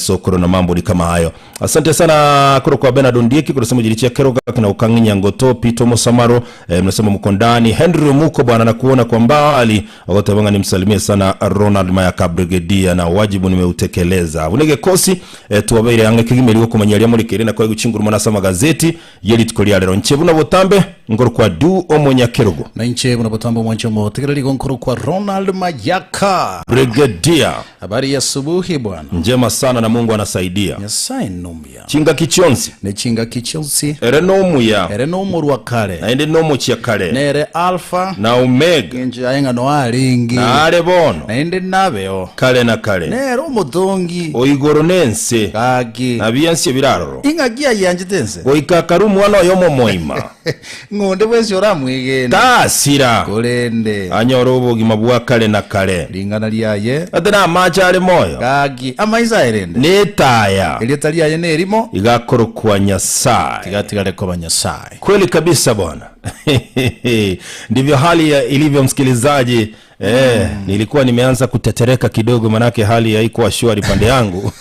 sokoro na mambo ni kama hayo. Asante sana koro kwa Bernard Ondieki kurasema jirichia keroga kina ukang'inya ngoto Peter Musamaro eh, mnasema mko ndani. Henry Muko bwana nakuona kwa mbali agotebanga nimsalimie sana Ronald Mayaka Brigedia na wajibu nimeutekeleza. Bunege kosi eh, tuwabeire ange kigimeri gokomanya ria muri kere na kwa guchinguruma na sama gazeti yerituko ria rero nche buna botambe ngoro kwa du omonyakerogo Na inche buna botambe omwanche omotegereri gonkoro kwa Ronald Mayaka. Brigedia Habari ya subuhi bwana. njema sana na Mungu anasaidia. Nyasaye nomuya. Chingaki chionsi Ne chingaki chionsi. ere nomuya Ere nomorwa kare. naende nomochia kare Nere Alpha. na Omega Engencho yaye ng'a noe arenge. nare bono Naende nabeo. kare na kare Nere omotongi. o igoro na ense Gaki. na biensi ebiraroro. Ing'aki ayianchete ense? Goika akare omwana oyomo omoima. Ng'a onde bwensi oramwegene. Tasira. Korende. Anyore obogima bwa kare na kare. Ring'ana riaye. Ate namache are moyo. Gaki, amaiso aye rende. Netaya. Erieta riaye nerimo. Iga akorokwa Nyasae. Tiga atigare koba Nyasae. Kweli kabisa bwana. Ndivyo hali ya ilivyo msikilizaji. Eh, nilikuwa nimeanza kutetereka kidogo manake hali haikuwa shwari pande yangu.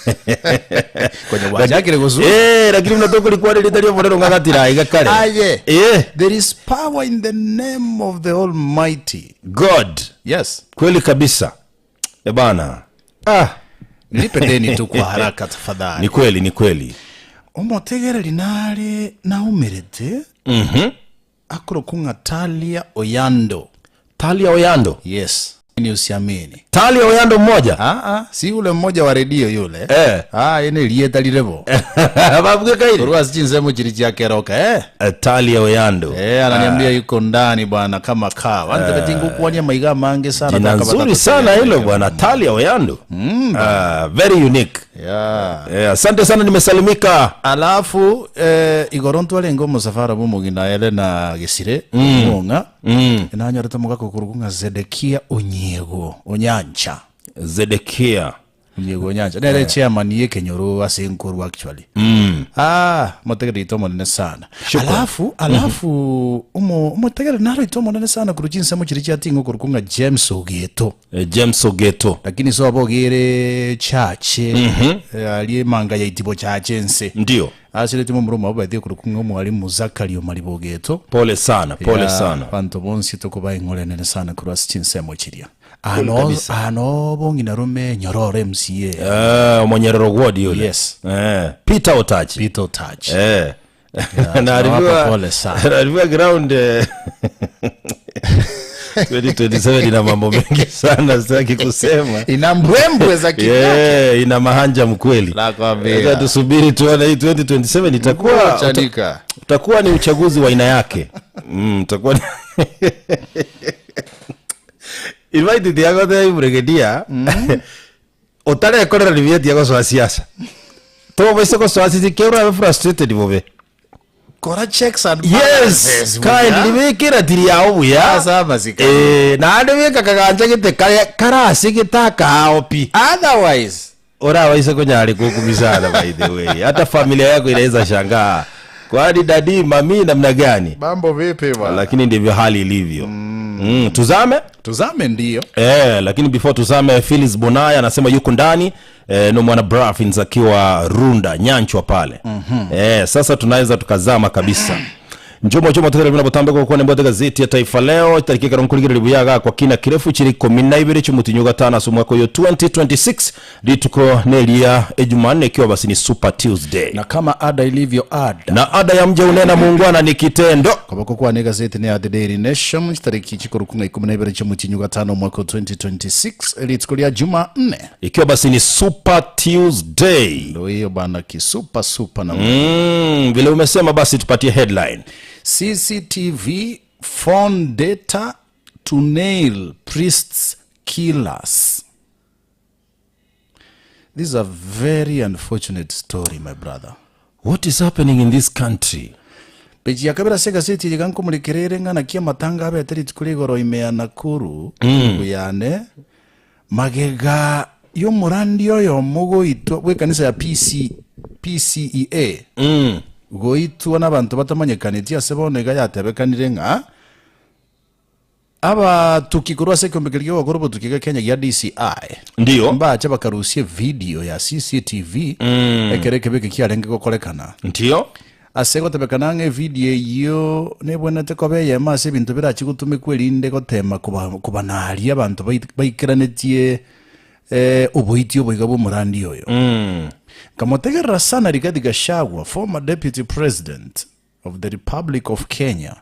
Kwenye wachakire gusura. Eh, lakini mnatoka likuwa lilitario morero ngagatira iga kare. Aye. Eh, There is power in the name of the Almighty. God. Yes. Kweli kabisa. Eh bana. Ah, Nilipe deni tu kwa haraka tafadhali. ni kweli ni kweli. Omotegereri nare naumerete Mhm. akorokwa ng'a Talia Oyando. Talia Oyando. Yes. Ni usiamini. Talia Oyando mmoja. Ah ah, si ule mmoja wa redio yule. Eh. Ah, ene rieta rirebo. Babuge kaire. Korwa ase chinsemo chiri chia keroka eh. Talia Oyando. Eh, ananiambia yuko ndani bwana kama kawa. Antabeti ngukwania maiga amange sana. Jina toka nzuri batatu sana tayari. hilo bwana Talia Oyando. Ah, very unique. Yeah. Eh, asante sana nimesalimika. Alafu eh, igoro ntwarenge omosafara bw'omogina ere na Gesire omong'a Mm. nanyorete omogaka okorokwa ng'a Zedekia Onyiego Onyancha Zedekia. Onyiego Onyancha nere chairman y'ekenyoro ase nkorwa actually Mm. Ah, omotegereri oito omonene sana. Shukran. Alafu alafu omo omotegereri naro oito omonene sana korwa chinsemo chiria chiating'a okorokwa ng'a James Ogeto. Eh, James Ogeto. Lakini sobo ogere chache eh, aria emanga ya itibo chache ense Ndio. asireti momura omwabo baetie korokwa ng'a omwalimu Zachary Omariba Ogeto Pole sana, pole Ya, sana. abanto bonsi tokobae eng'ore enene sana korwa ase chinsemo chiria Kweli ano kabisa. ano bong'ina rome nyororo MCA Eh, omonyerero ward yule. Yes. Eh, Peter Otachi. Peter Otachi Eh. tunawapa Naarifiwa pole sana. naarifiwa ground eh, 2027 ina mambo mengi sana sitaki kusema. Ina mbwembwe za kivyake. Yeah, ina mahanja mkweli. Nakwambia. Sasa tusubiri tuone hii 2027 itakuwa Chanika. utakuwa ni uchaguzi wa aina yake. Utakuwa ni Invite tiagote brigadier. Otarekorera ribieti agosoa siasa. Tobaise gosoa sisi kero abe frustrated bobe. Kora checks and Yes, balances, kindly buya. bikira tiri yao buya. Ase amasika. Eh, naende bika kagancha gete kare karase gete akao pi. Otherwise, Orabaise konyare kukumisana by the way. Hata familia yako inaweza shangaa. Kwani dadi mami namna gani? Mambo vipi bwana? Lakini ndivyo hali ilivyo. Tuzame? Tuzame ndio. Lakini before tuzame, Phyllis Bonaya anasema yuko ndani no mwana Brafins akiwa Runda Nyanchwa pale. Sasa tunaweza tukazama kabisa. Njomo njomo tukere bina botambe kwa kuone mbote gazeti ya Taifa Leo tariki karonkurigire ribuyaga kwa kina kirefu chiri 12 chumutinyu gatano ase omwaka oyo 2026 rituko nelia Ejumanne ikiwa basi ni Super Tuesday. Na kama ada ilivyo ada. Na ada ya mja unena muungwana ni kitendo. Koboko kwane gazeti ne ya The Daily Nation tariki chikorukunga 12 chumutinyu gatano mwaka 2026 rituko lia Jumanne. Ikiwa basi ni Super Tuesday. Ndio hiyo bana kisupa super na Vile umesema basi tupatie headline. CCTV phone data to nail priests killers. This is a very unfortunate story, my brother. What is happening in this country? Peji ya kabera se gazeti eye gankomorekerere ng'a naki amatanga abete rituko rigoro ime ya Nakuru yane magega y'omorandi oyomo goitwa bw'ekanisa ya PC, PCEA goitwa n'abanto batamanyekaneti ase bono iga yatebekanire ng'a Abatuki korwa ase ekeombe keria gi'ogokora obotuki gia Kenya gia DCI Ndiyo. mbache bakarusia evidio ya CCTV ekero ekebe eke kiarenge gokorekana. Ndiyo. Ase gotebekana ng'a evidio eyio nebwenerete koba eyemo ase ebinto birache gotumekwa erinde gotema koba kobanaria abanto baikeranetie oboiti oboiga bw'omorandi oyo. Nkamotegerera sana Rigathi Gachagua, former deputy president of the Republic of Kenya,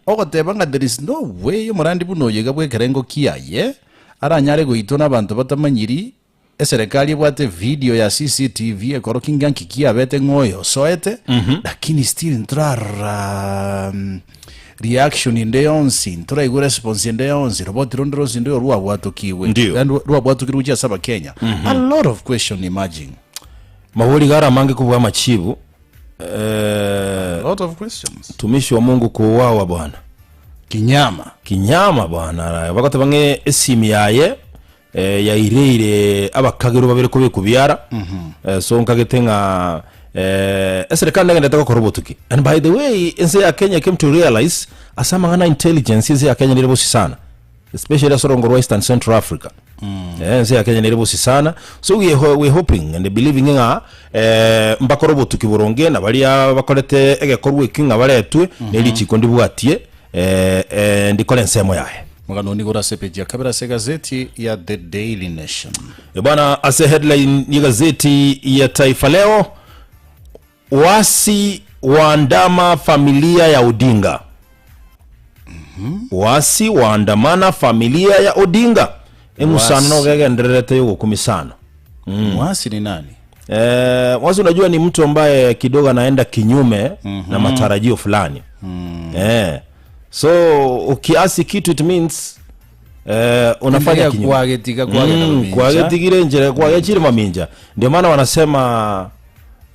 ogoteba ng'a there is no way omorandi buna oyo iga bw'ekerengo kiaye aranyare goitwa n'abanto batamanyiri Eserekari ebwate video ya CCTV ekorokia ng'a nki kiabete ng'a oyo osoete, lakini still ntorarora reaction ende yonsi, ntoraigwa response ende yonsi, roboti ronde ronsi ndoyo rwabwatokigwe, Ndio. yaani rwabwatokirwe gochia ase abakenya. A lot of question emerging. Mabori iga are amange kobua amachibu. Eh, A lot of questions. mtumishi wa Mungu kuuawa bwana. Kinyama. Kinyama bwana. Bagoteba ng'a esimi yaye eh, yaireire abakagerwa babere kobekwa biara eh, so nkagete ng'a eh, eserikali negenderete gokora obotuki and by the way ense ya kenya came to realize ase amang'ana intelligence ense ya kenya nere bosi sana especially ase orongo rwa eastern central africa eh, ense ya kenya nere bosi sana so we, ho- we hoping and believing ng'a eh, mbakore obotuki boronge na baria bakorete egekorwa eki ng'a baretwe ne richiko ndibwatie eh, eh, ndikore ensemo yaye Omogano nigo ore ase epeji ya kabere ase egazeti ya The Daily Nation. E bwana, ase headline y'egazeti ya Taifa Leo, wasi waandama familia ya Odinga. Wasi waandamana familia ya Odinga. Eng'usano Wasi. nogo egendererete y'ogokumisana. Mwasi ni nani? Eh, wasi unajua ni mtu ambaye kidogo anaenda kinyume na matarajio fulani. Eh, so ukiasi kitu it means eh, unafanya Endelea kinyume kwagetiga kwagenda mamincha. kwagetigire njira kwagechire maminja ndio maana wanasema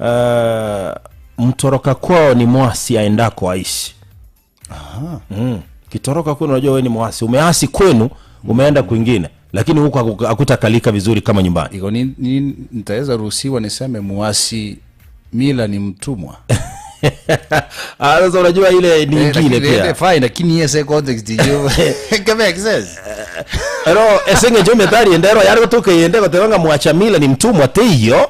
eh, mtoroka kwao ni mwasi aendako aishi mm. kitoroka kwenu unajua wewe ni mwasi umeasi kwenu umeenda kwingine lakini huko hakutakalika vizuri kama nyumbani Iko ni, ni nitaweza ruhusiwa niseme muasi mila ni mtumwa. Ah, sasa unajua ile ni Eh, ingine lakini pia ile fine lakini yese context hiyo. Kama make sense. ero eseng'encho emethali ende ero yare gotoka eyende goteba ng'a mwacha mila ni mtumwa teiyo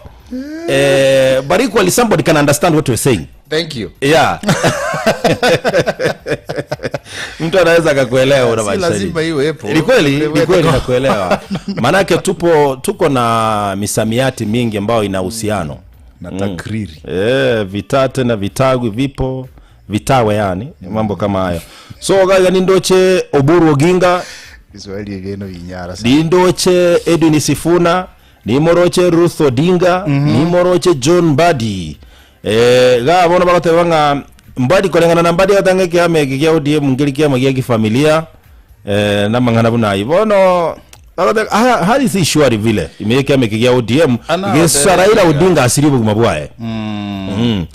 eh, but equally somebody can understand what we're saying Thank you. yeah mtu anaweza akakuelewa Si unamaanisha nini. lazima iwe hapo. Ni kweli, ni kweli nakuelewa. Maanake tupo tuko na misamiati mingi ambayo ina uhusiano Na takriri. Eh, vitate na vitagwi vipo vitawe yani mambo kama hayo so gaga nindoche Oburu Oginga Kiswahili geno inyara sana. nindoche Edwin Sifuna nimoroche Ruth Odinga nimoroche John Mbadi eh, ga bono bagoteba ng'a Mbadi koreng'ana na Mbadi agatanga ekiama eke kia ODM nkeri kiama gia kifamilia eh, namang'ana buna ayio bono bagoteba ha- hali si shwari vile ime ekiama eke gia ODM Ana gesa Raila Odinga. Odinga asirie obogima bwaye mm.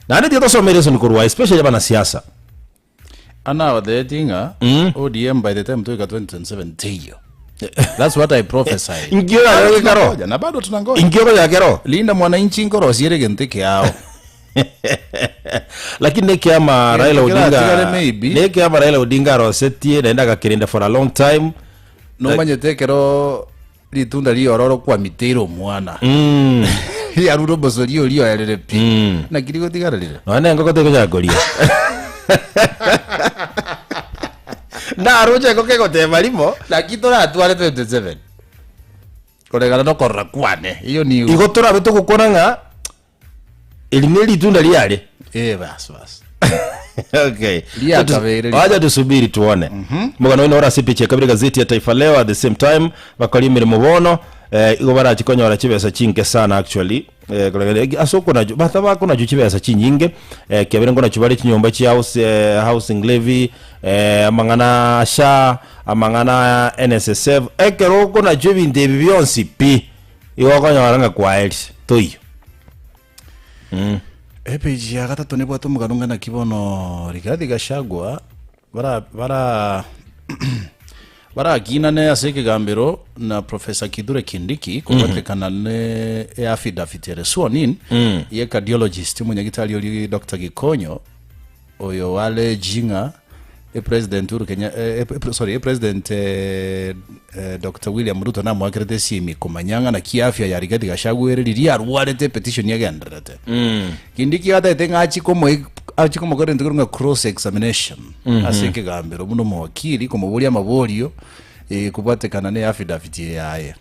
Naende tiga tosome lesson korwa especially abanasiasa Ana otheti ng'a ODM by the time toika 2027 teiyo. That's what I prophesied. Inkio ya kero. Tunangoja, na bado tunangoja. Inkio ya kero. Linda mwananchi nkorosie gento kiao. Lakini nekiama Raila kera Odinga atigare maybe. nekiama Raila Odinga arosetie naende agakirinda for a long time. Nomanyete ekero ritunda riororo kwamiteire omwana. Riarure omosori oria oerire pi. Naki rigotigarerire? Nonya na engoko tegochaka koria. Naroche engoko egoteba rimo. Naki toratware 27 koregana nokorora kwane iyo nigo Igo torabe togokwana ng'a eri ne ritunda riare. Eh, bas bas okay. Riakabeire Wacha tusubiri tuone. Mogano oino ore ase epicha ya kabere gazeti ya Taifa Leo at the same time bakora emeremo bono eh, igo barachi konyora chibesa chinke sana actually eh, koreng'ana egi- ase okonacho bata bakonacho chibesa chinyinge eh, kiabere nkonacho bare chinyomba chia house, eh, housing levy eh, amang'ana SHA amang'ana NSSF ekero okonacho ebinto ebi bionsi pi igo okonyora ng'a kwaerire toiyo. Epeji ya gatato nebwate omogano ng'a naki bono Rigathi Gachagua bara bara barakinane ase ekegambero na Professor Kithure Kindiki kobwatekana ne eaffidavit ere sworn in ye cardiologist omonyagitari oria Doctor Gikonyo oyo alleging ng'a Epresident Uhuru Kenya eh, eh, sorry, epresident eh, eh, Dr. William Ruto namoakerete esimi komanya ng'a naki afya ya Rigathi Gachagua ere riria arwarete epetition yagendererete. Kindiki atagete ng'a achi komo achi komokora egento kerwe ng'a cross examination ase ekegambero buna omowakili komoboria amaborio eh, kobwatekana ne affidavit eye yaye.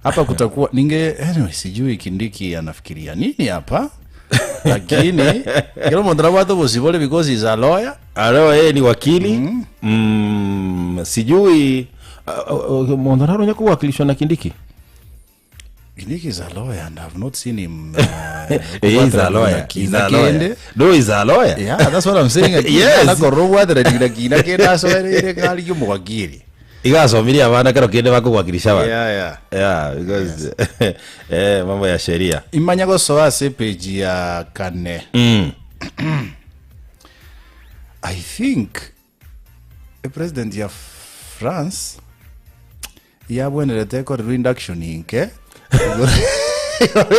Hapa kutakuwa ninge anyway, sijui Kindiki anafikiria nini hapa lakini kila omonto nabwate obosibore because he's a lawyer. Aro yeye ni wakili mm. Sijui omonto naro onye kowakilishwa na Kindiki. Kindiki is a lawyer and I've not seen him Eh, he's a lawyer. He's a lawyer. No, he's a lawyer. Yeah, that's what I'm saying. Yes. Nakorora obwatera kina kina kende asoereire ng'arigie omowakili. Iga asomirie abana kero kende bakogwakirisha abana. Yeah, yeah. Yeah, because eh, mambo ya sheria. Imanya gosoa ase page ya kane. I think epresident ya France yabwenerete ekorerwe induction inke igoro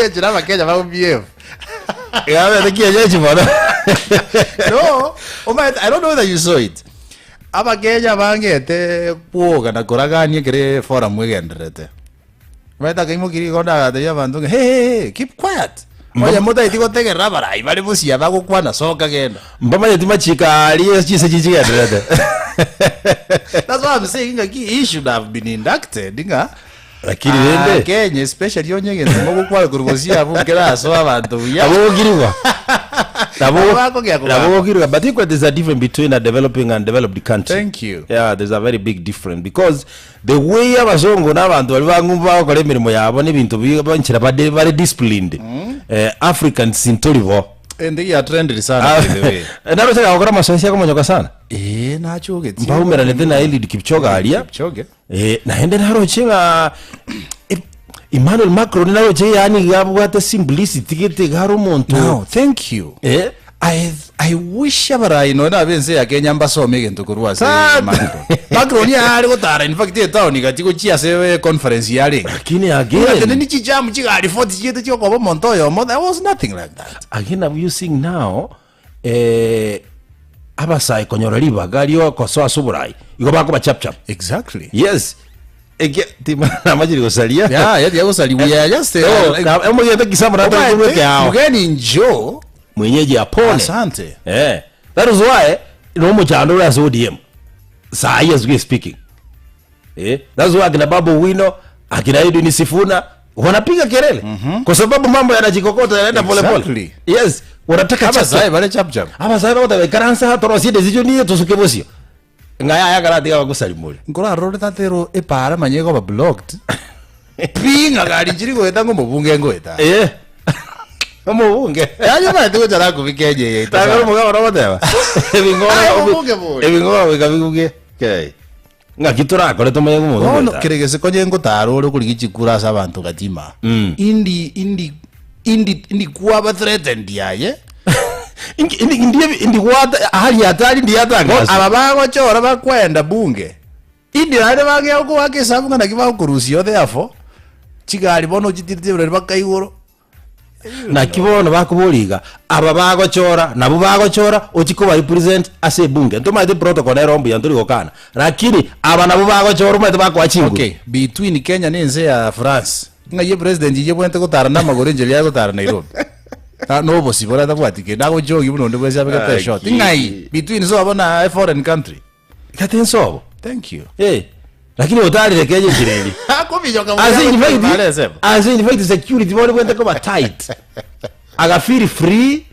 enchera abakenya bagobehave. Yabete kienyeji mono. No, omanyete, I don't know whether you saw it. Abakenya bangete kwoga na koragania ekere forum egendererete. Omanyete akaimokia rigondo agatebia abanto ng'a hey, hey, hey, keep quiet. Onye motaeti gotegerera abarai bare bosia bagokwana soka genda. Mbamanyeti machiko aria chinse chichigendererete. That's why I'm saying ng'a ki he should have been inducted ng'a Lakini rende Kenya especially onye egento mogokwana korwa bosia abwo nkerasoa abanto buya. Nabo gokirigwa. Nabo Nabo bakogea kogamba. nabo gokirigwa. But equally there's a difference between a developing and developed country. Thank you. Yeah, there's a very big difference because the way abasongo na abanto baria bang'umbu bagokora emeremo yabo na ebinto bi banchera bade bare disciplined. Eh, Africans ntori bo. Ende ya trended sana by the way. Naroche gagokora amasoesi akomonyoka sana. Eh, nachogetie. Mbaumeranete na Eliud Kipchoge aria. Kipchoge. Eh, naende naroche ng'a eh, Emmanuel Macron naroche yaani iga abwate simplicity gete iga are omonto Now, thank you. Eh, I, I wish abarai nonya na abe ense ya Kenya mbasome egento korwa ase Tata. Macron. Macron yare gotara in fact etown gati gochia ase conference yarenge. lakini Ate again ni chijamu chigari 40 chiete chiokoba omonto oyomo there was nothing like that. again I'm using now eh, abasae konyora ribaga riokosoa ase oborai igo bakoba chap chap Exactly. yes eke timamachiri gosaria Yeah, yet yagosari we are just No, na- omogete kisambo natokorweke ao mugeni njo mwenyeji apone asante. Eh, that is why no muchando uri ase ODM sahi as we are speaking eh, that's why akina Babu Wino akina Edwin Sifuna wanapiga kelele kwa sababu mambo yanajikokota yanaenda pole pole Exactly. yes wanataka chap Abasae bare chap chap. abasae bagoteba ikaransa torosie decision iye tusuke bosio ng'aya yakaratiga bagosarimore Nkorarore tatero epara manye goba blocked. Pinga gari chiri goeta ngo mobunge ngoeta. eh omobunge Yaani maete gochara kubika enye Tagoro mugabo nogoteba Aye, omobunge bori. ebing'oro bika biguge okay ng'aki torakore tomanye Bono ng'omonto kere gese konye ngotara ore korigi chikura ase abanto gatima. Indi indi indi indi kwaba threatened yaye. ndigwata hali hatari ndiyatangaza Aba bagochora bakwenda bunge. Indi naende bagea goaka esabu ng'a naki bagokorusia therefore chigari bono chitirete ebirori baka igoro. Naki bono bakobori iga, aba bagochora, nabwo bagochora ochie koba represent ase ebunge. Ntomaete protocol nero mbuya ntori gokana, lakini aba nabwo bagochora omanyete bakoa chinguru. Okay, between Kenya na ense ya France, ng'ai epresident eyio ebwenerete gotara na amagoro enchera yaye gotara Nairobi? Na nobosibore atabwati kende, agochogia buna onde bwensi abegete eshort. Ng'ai between sobo na a foreign country? Gati nsobo. Thank you. Eh, lakini otarire Kenya enchera eria. Akominyoka As in fact, buya esemo. as in fact security bono bwente koba tight. Aga feel free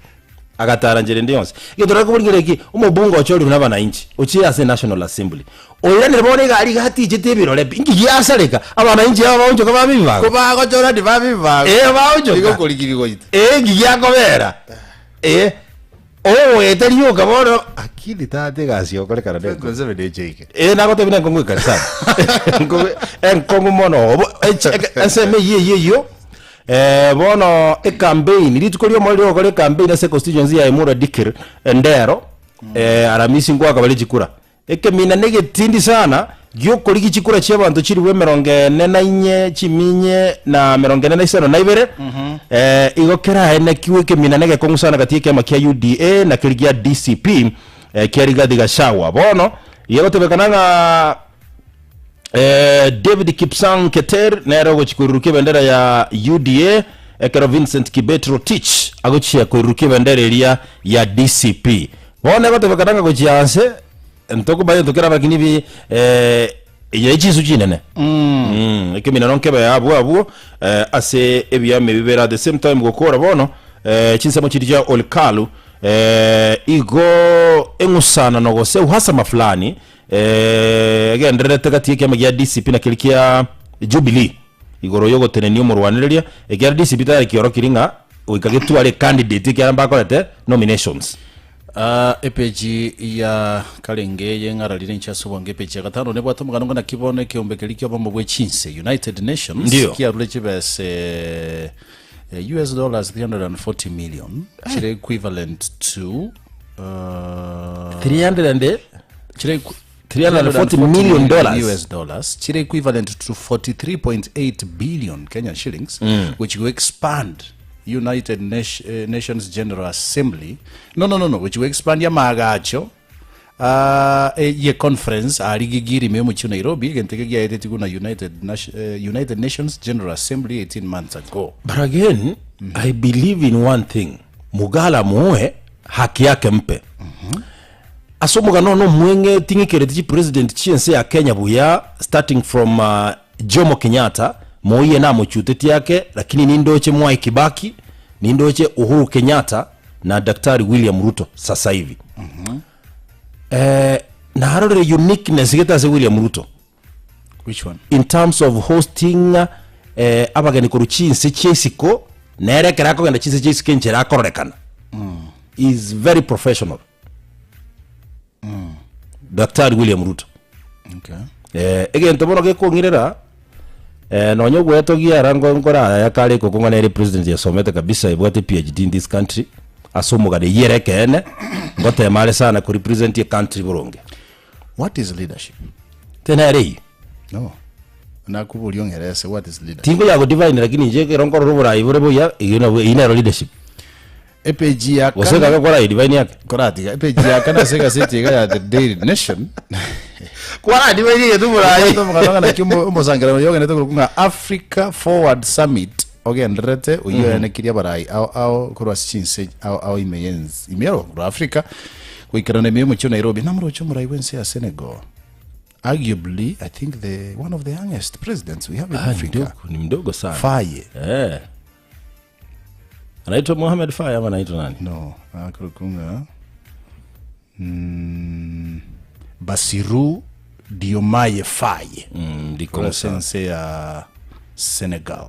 agatara nchera ende yonsi. Egento nakoborigereria eki, omobunge ochorirwe na abananchi, ochire ase National Assembly. Oiranire bono egari iga atichete ebirore pi, inki giasareka? Abananchi aba baonchoka babe ebibago. Kobagochora ndi babe ebibago. Eh, baonchoka. Igo okorigiri goita. Eh, inki giakobera? Eh, ogoeta rioka bono, akili tata egasi okorekana ne enkongu. 27 echeike. Eh, nagotebia na enkongu ekare sana. Enkongu enkongu mono. Obo eche eke ensemo eyio eyio eyio, eh, bono ecampaign, rituko riomo rigokora ecampaign ase econstituency ya Emurua Dikirr, Endero, eh, Aramisi ngoaka bare chikura. Ekemina negetindi sana gi'okorigia chikura chi'abanto chilifu emerongo ene na inye chiminye na emerongo ene na isano na ibere, eh, igo keraenekigwe ekemina negekong'u sana gati y'ekiama kia UDA na keria gia DCP. kia Rigathi Gachagua. Bono yegotebekana ng'a David Kipsang Keter nere ogochia koirurukia ebendera ya UDA ekero Vincent Kibet Rotich agochia koirurukia ebendera eria ya DCP. Bono egotebekana ng'a gochia anse ntokomanya gento kerabe lakini bi eye chinsu chinene ekeminano nkebe abwo abwo ase ebiama ebi bire at the same time gokora bono chinsemo chiria chia Olkalu igo eng'usanano gose uhasama fulani Egendererete gati y'ekiama gia DCP na keria kia Jubilee igoro y'ogotenenia omorwanereria, ekiagera DCP tayari kiorokirie ng'a goika getware ecandidate ekiagera mbakorete nominations. Epeji ya karenge eye ng'ararire inche ase obwango epeji ya gatano nebwate omogano ng'a naki bono ekeombe keria ki'obomo bwe chinse, United Nations, Ndio. kiarure chibese US dollars 340 million chire equivalent to 300 chire 340 million dollars. US dollars chire equivalent to 43.8 billion Kenyan shillings which will expand United Nations General Assembly no no no no which will expand yamagacho ye conference ari gigiri ime omochie o Nairobi egento eke giaetetigwe na United, United Nations General Assembly 18 months ago. But again, I believe in one thing. Mugala muue, haki yake mpe. Ase omogano one omweng'e ting'ikereti chipresident chi'ense ya Kenya buya starting from Jomo Kenyatta, moiye namochutetie ake, lakini nindoche Mwai Kibaki, nindoche Uhuru Kenyatta na Daktari William Ruto sasa hivi. Narorire uniqueness gete ase William Ruto Which one? in terms of hosting abageni korwa chinse chia isiko, nere ekero akogenda chinse chia isiko enchera akororekana is very professional. Daktari William Ruto. Okay. Egento bono gekong'irera nonya ogwetogia ara ngo nkoraya kare ekoko ng'a nere president yasomete kabisa ebwate PhD in this country ase omogano eyio ere ekeene ngotema are sana ko represent ecountry boronge. What is leadership? Tenere eyio. No. Nakoboria ong'erese what is leadership? Tinkonya go define lakini inche ekero nkorora oborai bore buya eyio nabwo eyio nero leadership. Epeji ya Gose kane kabe kwara define ake. koratiga epeji ya kane ase egaseti iga ya The Daily Nation Kwara define egento oborai. Ebwate omogano ng'a naki omo- omosangererekano oyo ogenderete korokwa ng'a Africa Forward Summit ogendererete oyio oenekirie abarai ao ao korwa ase chinse ao ao ime y'ens ime y'orogongo rwa Africa goikerana ime y'omochie o Nairobi. Namoroche omorai bw'ense ya Senegal arguably I think the one of the youngest presidents we have in Ah, ni Africa mdogo, ni mdogo sana. Faye Eh. Anaitwa Mohamed Faye ama anaitwa nani? No, akorokwa ng'a Bassirou Diomaye Faye Ndiko korwa ase musa. ense ya Senegal.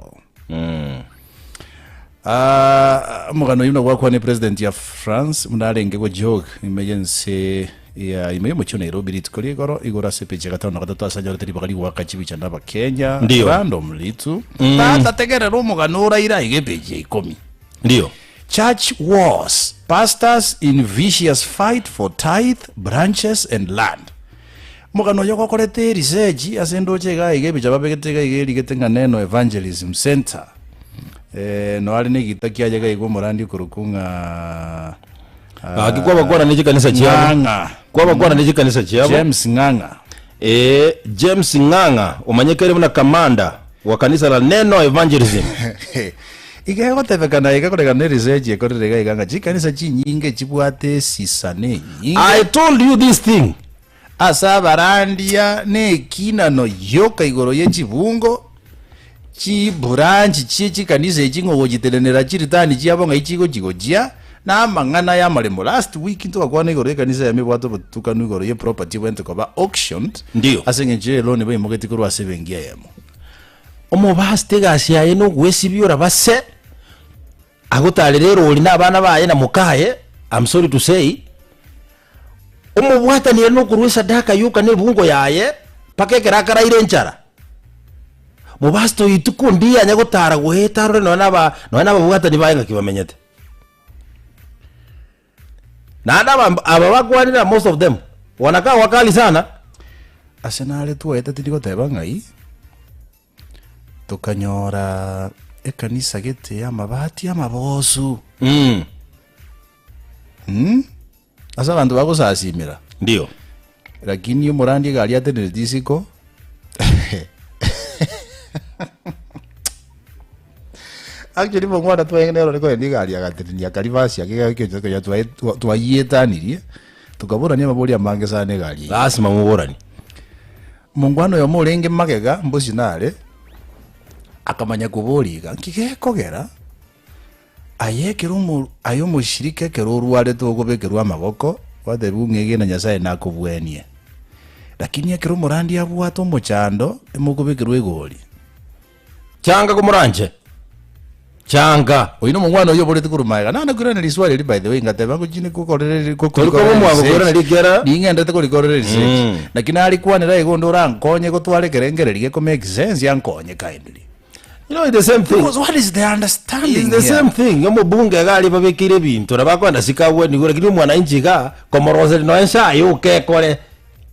Ah, omogano oyio buna gwakwane president ya France buna arenge gojoke ime y'ense ya ime y'omochie o Nairobi rituko ria igoro igoro ase epeji ya gatano na gatato ase anyorete ribaga rigoaka chibicha na abakenya Ndio. randomly tu tata tegerera omogano oraire aiga epeji ya ikomi Ndio. Church wars, pastors in vicious fight for tithe, branches and land. Omogano oyo gokorete erisechi ase endoche iga iga ebicha babegete iga iga erigete ng'a Neno Evangelism Centre. Eh, no are negita kiaye iga iga omorandi okorokwa ng'a Gaki kwabakwana ne chikanisa chiabo. Ng'ang'a. Kwabakwana ne chikanisa chiabo. James Ng'ang'a. Ee, James Ng'ang'a omanyekaine buna Kamanda wa kanisa la Neno Evangelism. Iga egotebekana iga koreng'ana ne research ekorire iga iga ng'a chikanisa chinyinge chibwate esisano enyinge I told you this thing. ase abarandia na ekinano yoka igoro ye chibungo chibranch chie chikanisa echi ng'a ogochitenenera chiritani chiabo ng'ai chigochi gochia na amang'ana y'amaremo. Last week ntogakwana igoro y'ekanisa yamo ebwate obotukanu igoro ye property ebwenerete koba auctioned Ndio. ase eng'encho y'eloni baimogetie korwa ase ebenki eyemo. Omobasite egasi yaye nogwesibia orabase, agotarere erori na abana baye na mokaye, I'm sorry to say, omobwatani ere nokorua esadaka yoka na ebungo yaye, mpaka ekero akaraire enchara. Mobasite oyo ituko ndiye anya gotara goeta arore nonya na aba nonya na ababwatani baye ng'aki bamenyete. Naende aba aba bakwanire most of them wanakaa wakali sana. Ase nare twaete tindi goteba ng'ai, tokanyora ekanisa gete y'amabati amabosu. Mm. Ase abanto bagosasimera. Ndio. Lakini omorandi egari atenereti isiko actually mongwana twaenge nero ore kogenda egari agatenenia akarivasi ake gaki konya twaye twayietanirie tokaborania amabori amange sana egari eyio. Lasima moborani. Mongwana oyomo orenge magega mbosi nare akamanya koboria iga nki gekogera Aye ekero omo aye omoshirika ekero orwarete ogobekerwa amaboko, gwatebiwa ng'a egena Nyasaye nakobwenie. Lakini ekero omorandia abwate omochando, emokobekerwa egori. Changa komoranche, changa. Oyio nomongwana oyio oboreti korwa magega. Nane koirana riswali eri by the way, ngateba ngochie nikokorere Tori koba omwango koirana rikiara. Ning'endete korikorera research. Naki narikwanera iga onde orankonye gotwara ekerengererio geko make sense ankonye kindly. You know, it's the same thing. Because what is the understanding It's the here? same thing. Omobunge iga aria babekeire ebinto na bakoenda sikagwenigwe lakini omwananchi iga komoroseri noe nse aye okekore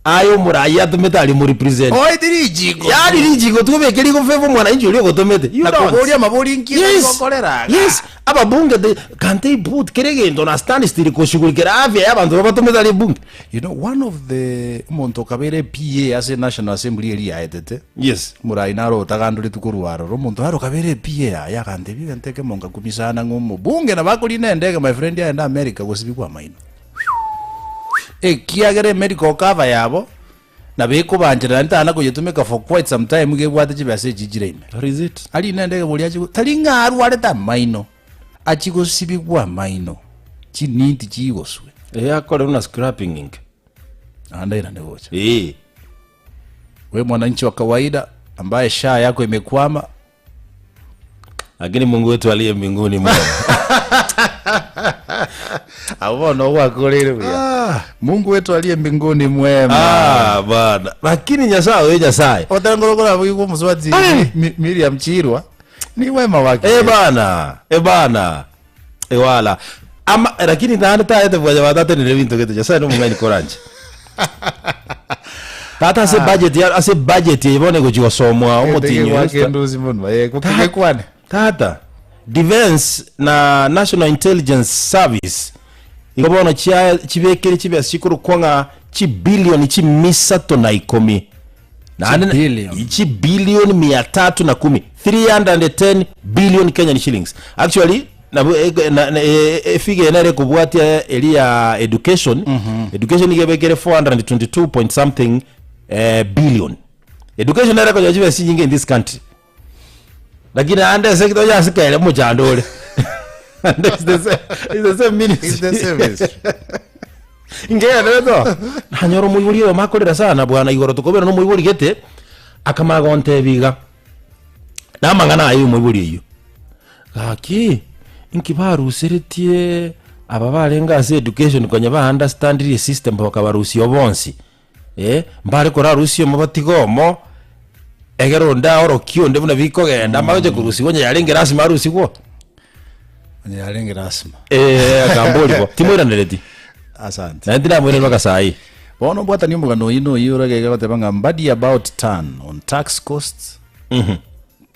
aye omorayi atomete aria morepresent. Oete richiko. Yaani richiko twobeke rigofavor omwananchi oria ogotomete. You Na don't. koboria amabori nki Yes. gokorera iga. Yes. Ababunge they, can't they put kera egento na stand still koshughulikera afya ya abanto babatomete aria ebunge. You know, one of the omonto okabeire PA ase National Assembly eria yaetete, Yes. Omorai naro otagandoretwe korwa aroro, omonto naro okabera epia yaye agantebia egento ekemo ngakumia sana ng'a omobunge nabo akorina endege my friend aende America gosibigwa amaino. Ekiagera emedical cover yabo nabo ekobancherera naende tana koyetumeka for quite some time iga ebwate chibesa echi chire ime. That is it. Arine endege boria achie tari ng'a arwarete amaino, achie gosibigwa amaino, chininti chigoswe. Ee akore buna scrapping inke. Naende airane gocha. Ee. We mwananchi wa kawaida ambaye shaa yako imekwama. Lakini Mungu wetu aliye mbinguni mwema. Abo bono ogwakoreire buya. Mungu wetu aliye mbinguni mwema. Ah, bana. Lakini Nyasaye oyo Nyasaye. Otangorokora bwigwa omusubati Eh. Miriam Chirwa ni wema wake. Eh bana, eh bana. Ewala. Ama lakini naende taete bwaja batatenire ebinto gete Nyasaye nomong'aini koranche. Tata ase budget ya ase budget eye bono egochi gosomwa omotinyi oyo Gwake nduzi mono eh kukigekwane. Tata, Defence na National Intelligence Service igo bono chia chibekire chibesa chikorokwa ng'a chibilioni chimisato na ikomi Naende na- Chibillion. chibilioni mia tatu na kumi 310 billion Kenyan shillings actually nabo e- na- na- e- e- efigure nere ekobwatia eri ya education education iga ebekire 422 point something eh, billion education nere ekonya chibesa chinyinge in this country lakini naende ase ekero yasikaire omochando ore And it's the same, it's the same ministry. It's the same ministry. Ngeerere to nanyora omoibori oyomo akorera sana bwana igoro tokobera na omoibori gete akamanya gontebia iga na amang'ana aye omoibori oyio gaki inki baruseretie aba barenge ase education konya ba understandire esystem bakabarusia bonsi eh, mbare korarusia omo batige omo egere onde aorokie onde buna bikogenda amanye gocha korusigwa onye yarenge lasima arusigwe. Onye yarenge lasima. Eh, akamboria bo timoiranereti Asante. naende tinamoirani mpaka saa hii. Bono obwatani omogano oyio noyio orage iga goteba ng'a Mbadi about turn on tax costs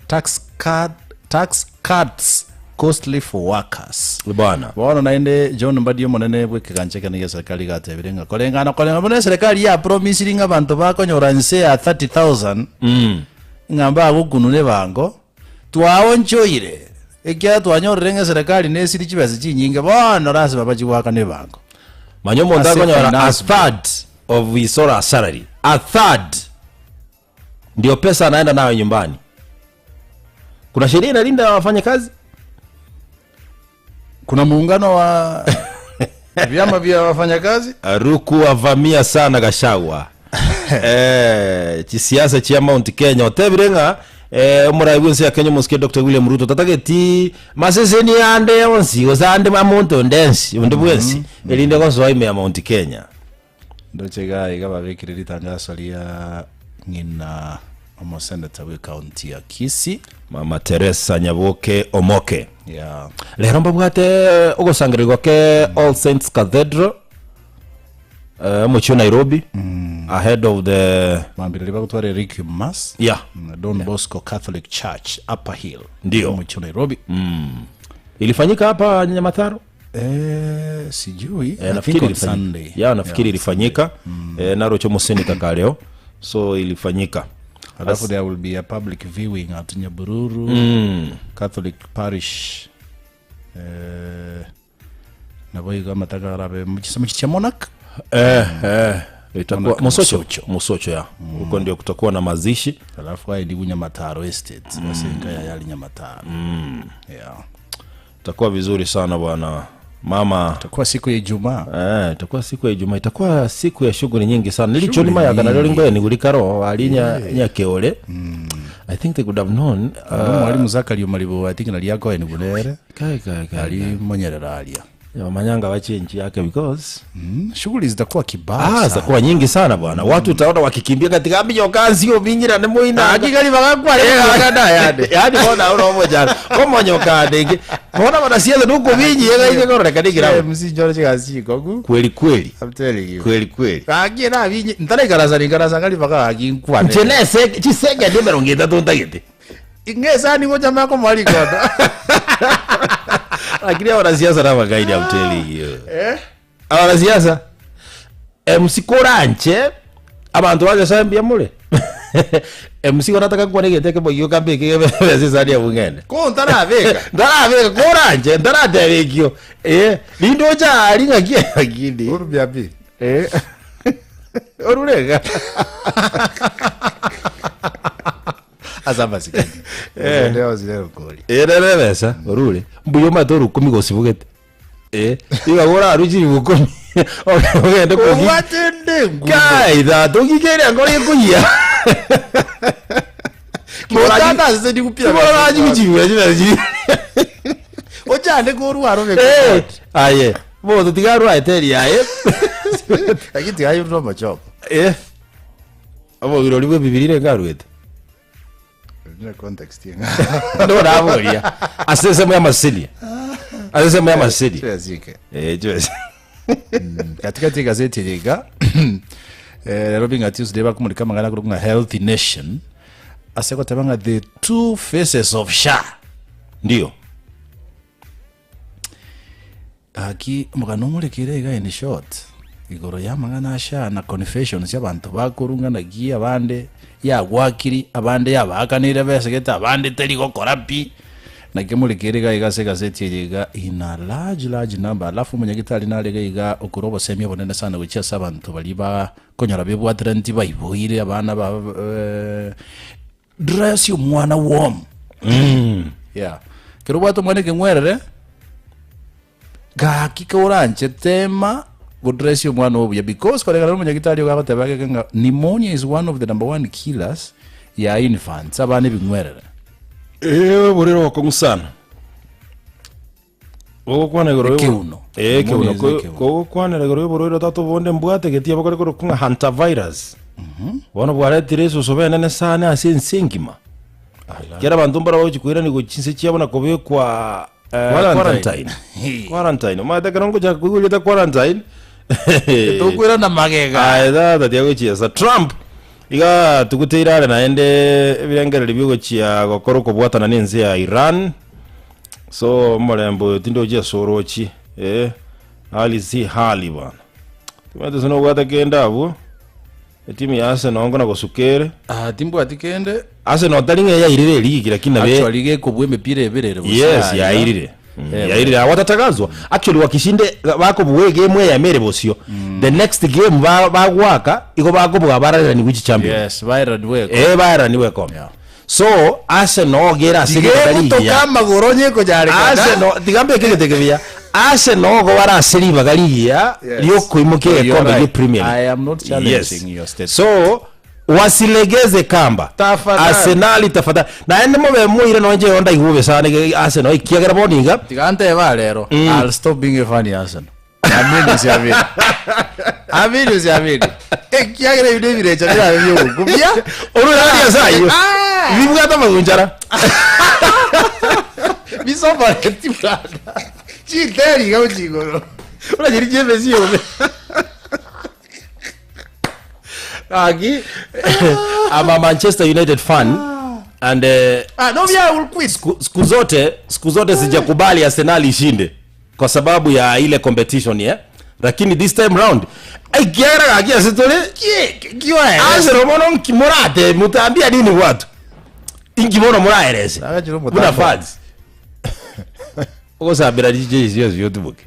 tax cut, tax cuts costly for workers. Bwana. Bono naende John Mbadi omonene bw'ekegancha ekene gia serikali iga atebire ng'a koreng'ana koreng'ana buna eserekari yapromisiri ng'a abanto bakonyora nse ya 30,000 ng'a mbagokunwa ebango Twaonchoire, ekiagera twanyorire ng'a eserekari nesiri chibesa chinyinge, bono lasima bachie goakana ebango. Manya omonto Ase akonyora a finance bill. third of his or her salary, a third ndio pesa anaenda nayo nyumbani. Kuna sheria inalinda wafanyakazi? Kuna muungano wa vyama vya wafanyakazi. Ruku avamia sana Gachagua eh, chisiasa chia Mount Kenya otebire ng'a eh, omorai bwensi ya Kenya omosike Dr. William Ruto tatageti maseseni ande onsi gose ande amonto onde ensi onde bwensi erinde gosoa ime ya Mount Kenya. Ndoche iga iga babekire ritangaso ria ng'ina omoseneta bwe county ya Kisii. Mama Teresa Nyaboke Omoke. Yeah. Rero mbabwate ogosangererigwa ke All Saints Cathedral eh, omochie o Nairobi ahead of the Mambiriri bagotwara Requiem Mass. yeah Don Bosco Catholic Church Upper Hill. Ndio. Omochie o Nairobi. Ilifanyika hapa Nyamataro. Eh, sijui. Eh, I think nafikiri on ilifanyika. Sunday. Ya, nafikiri ilifanyika. Eh, narocho museneta kareo. So ilifanyika. Alafu there will be a public viewing at Nyabururu Catholic Parish. Eh, nabo igo amataka arabe mu chisomo chia Monarch. Eh, eh, itakuwa Monarch Musocho. Musocho. Musocho ya. Huko ndio kutakuwa na mazishi. Alafu aye ndigu Nyamataro Estate. Asenka ya yali Nyamataro. Yeah. Itakuwa vizuri sana bwana. Mama Itakuwa siku ya Ijumaa. Eh, itakuwa siku ya Ijumaa, itakuwa siku ya shughuli nyingi sana. Nilichoni maya kana leo lingoya ni gulikaro alinya nyakeole. I think they could have known. Uh, mwalimu Zakari Omaribo I think nali akoe ni bunere. Kai kai kai. Ali monyerera alia. Ya, manyanga wachenji yake because Shughuli zitakuwa kibao. ah, sana. zitakuwa nyingi sana bwana. Watu utaona wakikimbia katika minyoka sio minyira ni muina. Hakika bagakwa Yaani bona uro mojana. Komonyoka ndingi. Bona wanasiasa nuko minyi yega ije koreka digira. MC George Gasiko ku. Kweli kweli. I'm telling you. Kweli kweli. Gakie na binyi ntaraikarasa nikarasa ngari baka gakinkwane. Chenese chisenge ndi mirongo itatu ntagete. Ingesa ni gocha mako mwali kodo. Lakini hao wanasiasa na magaidi I'm telling you. Eh? Aba wanasiasa MC koranche abantu bagesambia mure MC konataka kuona gete kemo kambe kebe sani bungene Ko ntarabeka. ndarabeka koranje ndaratebekio eh lindocha ali ng'aki lakini Uru byabi. eh orurega Azamba sikani. Eh. Ndio zile koli. ererebesa orure mbuya omate orukumi gosibugete eh iga goraru chiri bukumi ogende kogi Obwatende ngu. kai tha tũgikĩria ngoro ĩkũyia Motata sisi ni kupira. Mũraji Ochande koru arobe. aye bo tũtigarwo eteri aye Lakini tigayo ndo machoko. eh omogiro ribwe bibirire ngarwete Nina context yenga. ndo raboria ase sehemu ya masili ase sehemu ya masili Tuyazike. eh jwese Katikati gazeti liga eh lero binga Tuesday bakumulika mangana kuri nga Healthy Nation aseko tabanga the two faces of SHA. ndio Aki mugano murekere iga in short igoro ya mangana asha na confessions y'abantu bakurunganagia abande yagwakiri abande yabakanire besegete abande teri gokora pi nake murekere iga iga se gazeti iga in a large large number alafu munyagitari narega iga okura obosemia bonene sana gochia ase abanto bari bakonyora bebwatire nti baiboire abana ba eh, dress omwana warm yeah kero obwate omwana ekeng'werere gaki kauranche tema godress omwana obuya because koregana nomonyagitari ogagoteba geke ng'a pneumonia is one of the number one killers ya infants abana ebing'werere eh buriro wakong'u sana gogokwana igoro Ekeuno. eh Pneumonia keuno is ekeuno. gogokwanera igoro y'oborwaire tata obonde mbwate getia bakore korokwa ng'a hantavirus bono bwaretire esusu benene sana ase ense engima kera abanto mbara bagochikwirani gochinse chiabo na kobekwa eh, Quarantine. quarantine quarantine omanyete ekero ngochaka koigwa quarantine tokwirana magega aye tata tiagochiesa trump iga tuguteire are naende ebirengereri biogochia gokora okobwatana na ense ya iran so omorembo oyo tinde ochia sorochi eh, hali si hali bwana timanyete ase nobwate kende abwo etimu ya Arsenal ngo na gosukere Ah, timbwati kende Arsenal tari ng'a yairire eligi lakini nabe actually gekobwa emipira ebere ere yes yairire yairire watatagazwa actually wakishinde bakobua egame eyamere bosio the next game bagwaka igo bakobua bararerani which champion yes byron weko eh bararani kombe Yeah. so Arsenal gera ase tigegutoka amagoro nyekujarekana Arsenal tigambe kegete kebia Arsenal go barase ribaga rigiya Yes. riokoimokia You're ekombe right. gie Premier League. I am not challenging your statement. so wasilegeze kamba Tafadhali. Arsenal tafadhali naende mobe moire nonje onda igube sana Arsenal ikiagera boniga tiganteba rero i'll stop being a fan ya Arsenal amini siamini amini usiamini ekiagera ebindu ebirecha birabe byogokubia oruraria sayo Ah! bibwata magunjara bisoboreti bwana chiteri gauchigoro uragera icyemezi yome aki I'm a Manchester United fan and ah no yeah, I will quit siku zote siku zote sijakubali Arsenal ishinde. Kwa sababu ya ile competition eh? Lakini this time round ekiagera gaki ase tore Arsenal bono nki morate mutaambia nini watu inki bono moraerese Agachire buna omotambo. fans ogosambera riche cio otuboke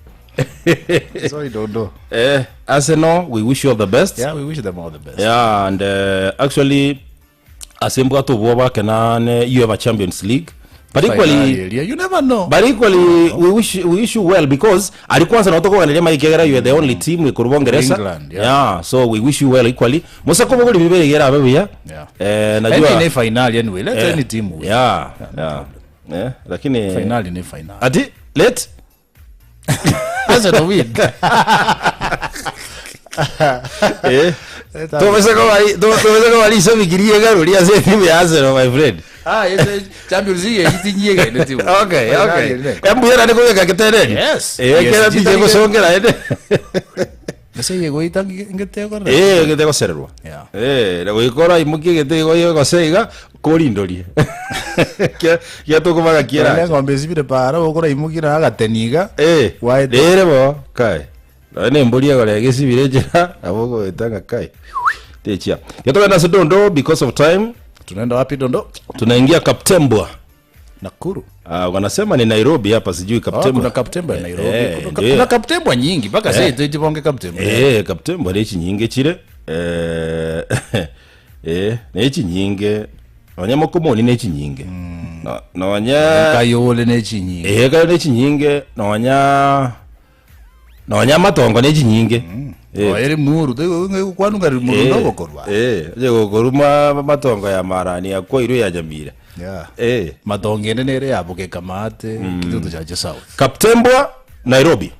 Sorry, don't know. eh, Arsenal we wish you all the best Yeah, we wish them all the best. Yeah, and actually ase mbwate obwoba ekenane UEFA Champions League but equally Finali eria, you never know. but equally we wish, we wish you well because ari kwanza no tokoganeria mai kiagera you are the only team ikorwa Bongeresa England, yeah. yeah so we wish you well equally musako bogori bibere gera abe buya Yeah. eh najua Any ni finali anyway. Let eh, any team win. yeah yeah eh lakini Finali ni finali. ati let Arsenal win. eh tobese ko bari tobese ko bari sobikirie garuria ase timu ya Arsenal my friend Ah, yes, Champions League itinyegene timu. Okay, okay. Embuya nari kobeka getereri. Yes. Eh, Yes, kera tije jitari- gosongera ende. Ese yegoita ngetegora. Eh, gete gosererwa. Yeah. Eh, na goikora imukie gete goye goseiga korindorie. Kia kia tokobaga Kiera. kiera. Ng'ombe zibire para okora imukira agateniga. Eh, Waete. rere bo kai. Noe ne embori egorega esibire enchera nabo ogoetanga kai. Techia. Yatoka na dondo because of time Tunaenda wapi dondo? tunaingia Kaptembwa. Nakuru. Ah, wanasema ni Nairobi hapa sijui Ah, Kaptembwa. kuna Kaptembwa ya Nairobi. Eh, Kuna ndio. kuna Kaptembwa nyingi mpaka sasa tuitibonge Kaptembwa. Eh, Kaptembwa ne chinyinge chire. Eh, eh, ne chinyinge. Nonya mokomoni ne chinyinge. No, nonya Kayole ne chinyingi. eh kayo ne chinyinge, nonya nonya matongo ne chinyinge. Eh. Oere muru, kwanunga muru Eh, ndogokorwa. Eh, oche gokoruma matongo ya marani akwa irwe ya Nyamira. Yeah. Eh. Matongene nere yabuke kamate kitutu chache south. Kaptembwa Nairobi.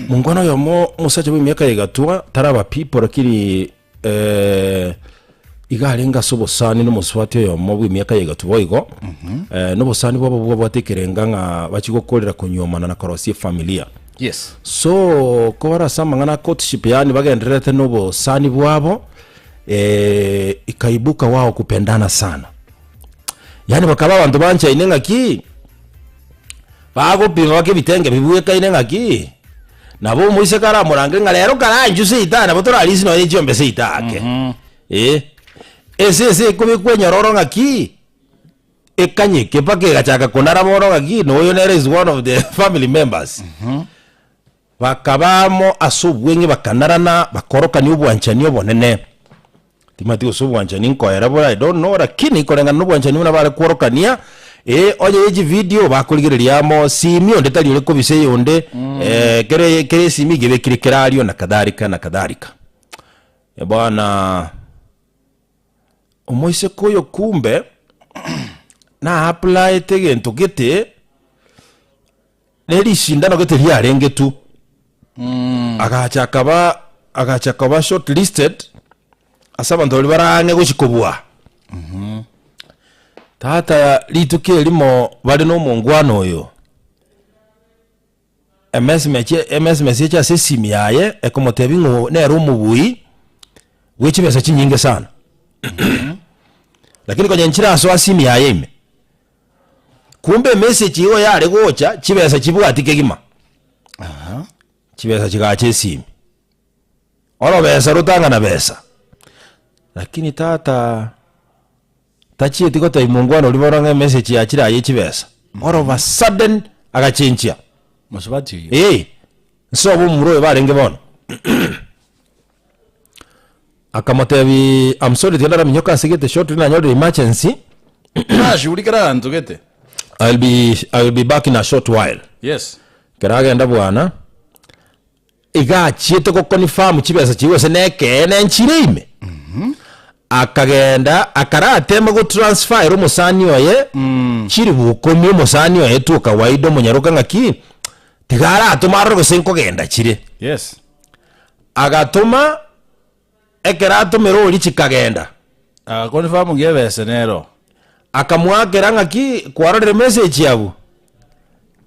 Mungwana oyomo omosacha bwa emiaka egatua taraba people lakini eh, iga arenge ase obosani na omosubati oyomo bwa emiaka egatua boigo eh, na obosani bwabo bwabwate ekerenga ng'a bachia gokorera konyuomana na korosia efamilia Yes. so kobare ase amang'ana a courtship yaani bagendererete na obosani bwabo eh, ikaibuka wao kupendana sana yaani bakaba abanto banchaine ng'aki bagopima baka ebitenge bibwekaine ng'aki nabo omoiseke aramorange ng'a rero karanchu seita nabo torarisi nonye chiombe seita ake eh, ase ase ekobekwa enyororo ng'aki ekanyeke mpaka egachaka konara bono ng'aki noyo nere is one of the family members Bakaba amo ase obweng'e bakanarana, bakorokania obwanchani obonene. Timanyeti gose obwanchani nkoera bore I don't know lakini koreng'ana na obwanchani buna bare kworokania, eh, onye ye chividio bakorigereria amo, simi onde tari ore kobisa eyonde, eh, kere kere esimi iga ebekire kerario na kadhalika na kadhalika. Bwana omoiseke oyo kumbe na applyete egento gete. Ne rishindano gete riarenge tu agacha akaba agacha akaba shortlisted ase abanto baria barang'e gochi kobua tata rituko erimo bare na omongwana oyo emesmeche emesmesi eche ase esimi yaye ekomotebia ng'a nere omobui bwe chibesa chinyinge sana lakini konya nchirasoa esimi yaye ime Kumbe emessage igo yare gocha chibesa chibwati kegima. Chibesa chigacha esimi. Orobesa rotang'ana besa. Lakini tata tachieti gotebia mongwana oria bono ng'a emessage yachire aye chibesa. All of a sudden agachenchia. Mosubati oyio. Eh, nse obo omomura oyo barenge bono. Akamotebi I'm sorry tiga ndaraminyoka ase gete shortly nanyorire emergency. Nashughulikera aganto gete. I'll be, I will be back in a short while. Yes. Ekero agenda bwana, iga achiete goconfirm chibesa chiria gose nekeene nchire ime. Akagenda akaratema gotransfer ere omosani oye chiribu ikomi omosani oye tu kawaida omonyaroka ng'aki tiga aratome arore gose nkogenda chire. Yes. Agatoma, ekero atomire oria chikagenda. Agaconfirm ng'a ebesa nero. Akamoakera ng'aki kwarorire message abwo?